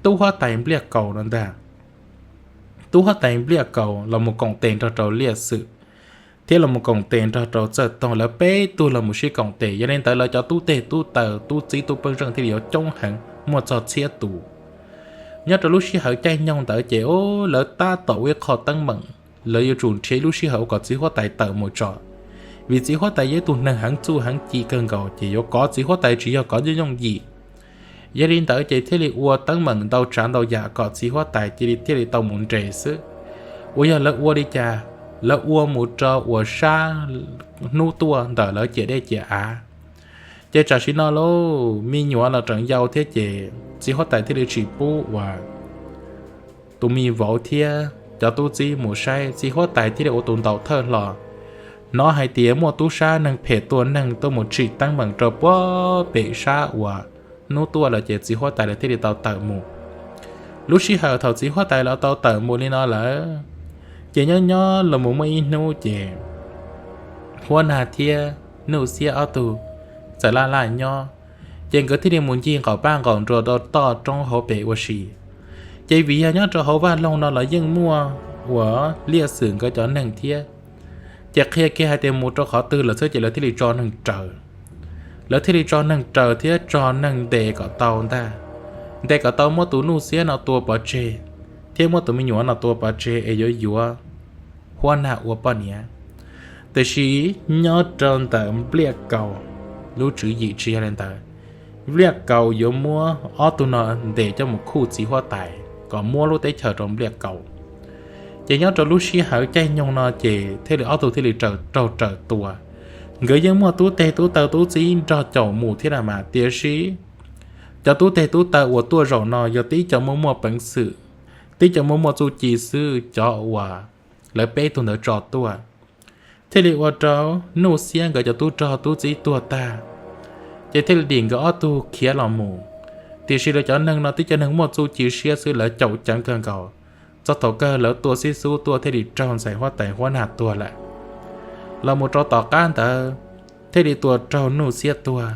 tub huab tais Npliaj Kaus no ntag. Tub huab tais Npliaj Kaus los mus koom tes nrog rau Liaj Xwm thiab los mus koom tes nrog rau Txawj Toog, lawv peb tug los mus sib koom tes. Yog li ntawd lawv cov tub teg tub taw tub txib tub pej xeem thiaj li yuav coob heev muaj txog txhiab tus. Nyob rau lub sij hawm caij nyoog ntawd ces lawv tab tom ua ib qho teeb meem, lawv yuav tsum nrhiav lub sij hawm ua kom txiv huab tais tawm mus tso, vim txiv huab tais yog ib tug neeg heev txuj heev ci kawg nkaus ces yuav kov txiv huab tais tsis yog kov yooj yooj yim. Yog li ntawd ces thiaj li ua teeb meem ntau tsav ntau yam kom txiv huab tais cia li thiaj li tau mus nres xwb. Uas yog lawv ua li cas, lawv ua mus rau uas sab hnub tuaj ntawm lawv ciam dej ciam av. Ces tam sim no lauj, me nyuam los tseem yau thiab ces txiv huab tais thiaj li tsis pub uas tus me vauv thiab cov tub txib mus saib, txiv huab tais thiaj li ua tus ntaus thawj hlo. Hnov hais tias muaj tub sab neeg phem tua neeg tuaj mus tsim teeb meem rau puag pem sab uas hnub tuaj lawm ces txiv huab tais lawv thiaj li tau tawm mus. Lub sij hawm thaum txiv huab tais lawv tau tawm mus li no lawm, ces nyob nyob los mus muaj ib hnub ces Huab Nag thiab Nuj Xiab ob tug txawm laj laj nyob, ces nkawd thiaj li mus ncig nqaum paj nqaum nruas rau toj roob hauv pes ua si. Ces vim yog nyob rau hauv vaj loog no los yeej muaj uas Liaj Xwm nkawd cov neeg thiab, ces qhia kiag hais tias mus rau qhov twg lawm xwb ces lawv thiaj li tso neeg raws. Lawv thiaj li tso neeg raws thiab tso neeg ntes kom tau ntag, ntes kom tau muab tus Nuj Xiab no tua pov tseg, thiab muab tus me nyuam no tua pov tseg es yuav yuav Huab Nag ua poj niam. Tiam sis nyob rau ntawm Npliaj Kaus lub tswv yim tsis yog li ntawd. Npliaj Kaus yuav muab ob tug no ntes coj mus khuj txiv huab tais kom muab lub teb chaws rau Npliaj Kaus. Ces nyob rau lub sij hawm caij nyoog no ces thiaj li ob tug thiaj li raug raug tua. Nkawd yeej muaj tub teg tub taw tub txib nrog caum mus thiab na mas, tiam sis cov tub teg tub taw uas tuaj zaum no yog tib co muaj muaj peev xwm, tib co muaj muaj txuj ci xwb, cov uas lawv peb tug ntawd tso tuaj. Thiaj li ua rau Nuj Xiab nkawd cov tub rog tub txib tuag tag, ces thiaj li dim nkawd ob tug khiav los mus. Tiam sis lawv cov neeg no tib co neeg muaj txuj ci siab xwb, lawv caum ceev kawg nkaus. Txog thaum kawg lawv tua xib xub tuaj thiaj li raug ntxhais huab tais Huab Nag tuag lawm. Los mus rau tom qab ntawd thiaj li tua raug Nuj Xiab tuag,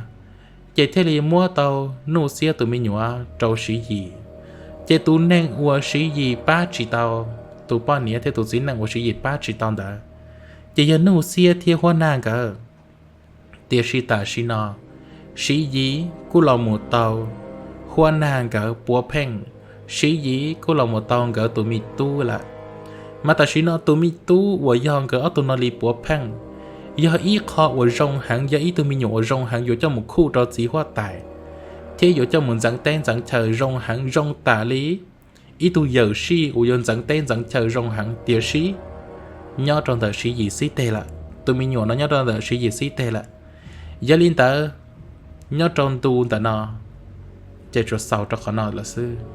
ces thiaj li muab tau Nuj Xiab tus me nyuam rau Siv Yis. Ces tus neeg uas Siv Yis pab tsis tau, tus poj niam thiab tus txiv neej uas Siv Yis pab tsis tau ntawd, ces yog Nuj Xiab thiab Huab Nag nkawd. Tiam sis tam sim no Siv Yis kuj los mus tau Huab Nag nkawd puav pheej, Siv Yis kuj los mus tau nkawd tus me tub lawm. Mas tam sim no tus me tub uas yog nkawd ob tug no li puav pheej, yog ib qho uas zoo heev, yog ib tug me nyuam uas zoo heev yuav coj mus khuj rau txiv huab tais, thiab yuav coj mus ntxeev teb ntxeev chaw zoo heev, zoo tam li ib tug yawm sij uas yuav ntxeev teb ntxeev chaw zoo heev. Tiam sis nyob rau ntawm Siv Yis xib teg lawm, tus me nyuam no nyob rau ntawm Siv Yis xib teg lawm. Yog li ntawd, nyob rau ntu ntawm no ces tsuas xaus rau qhov no lawm xwb.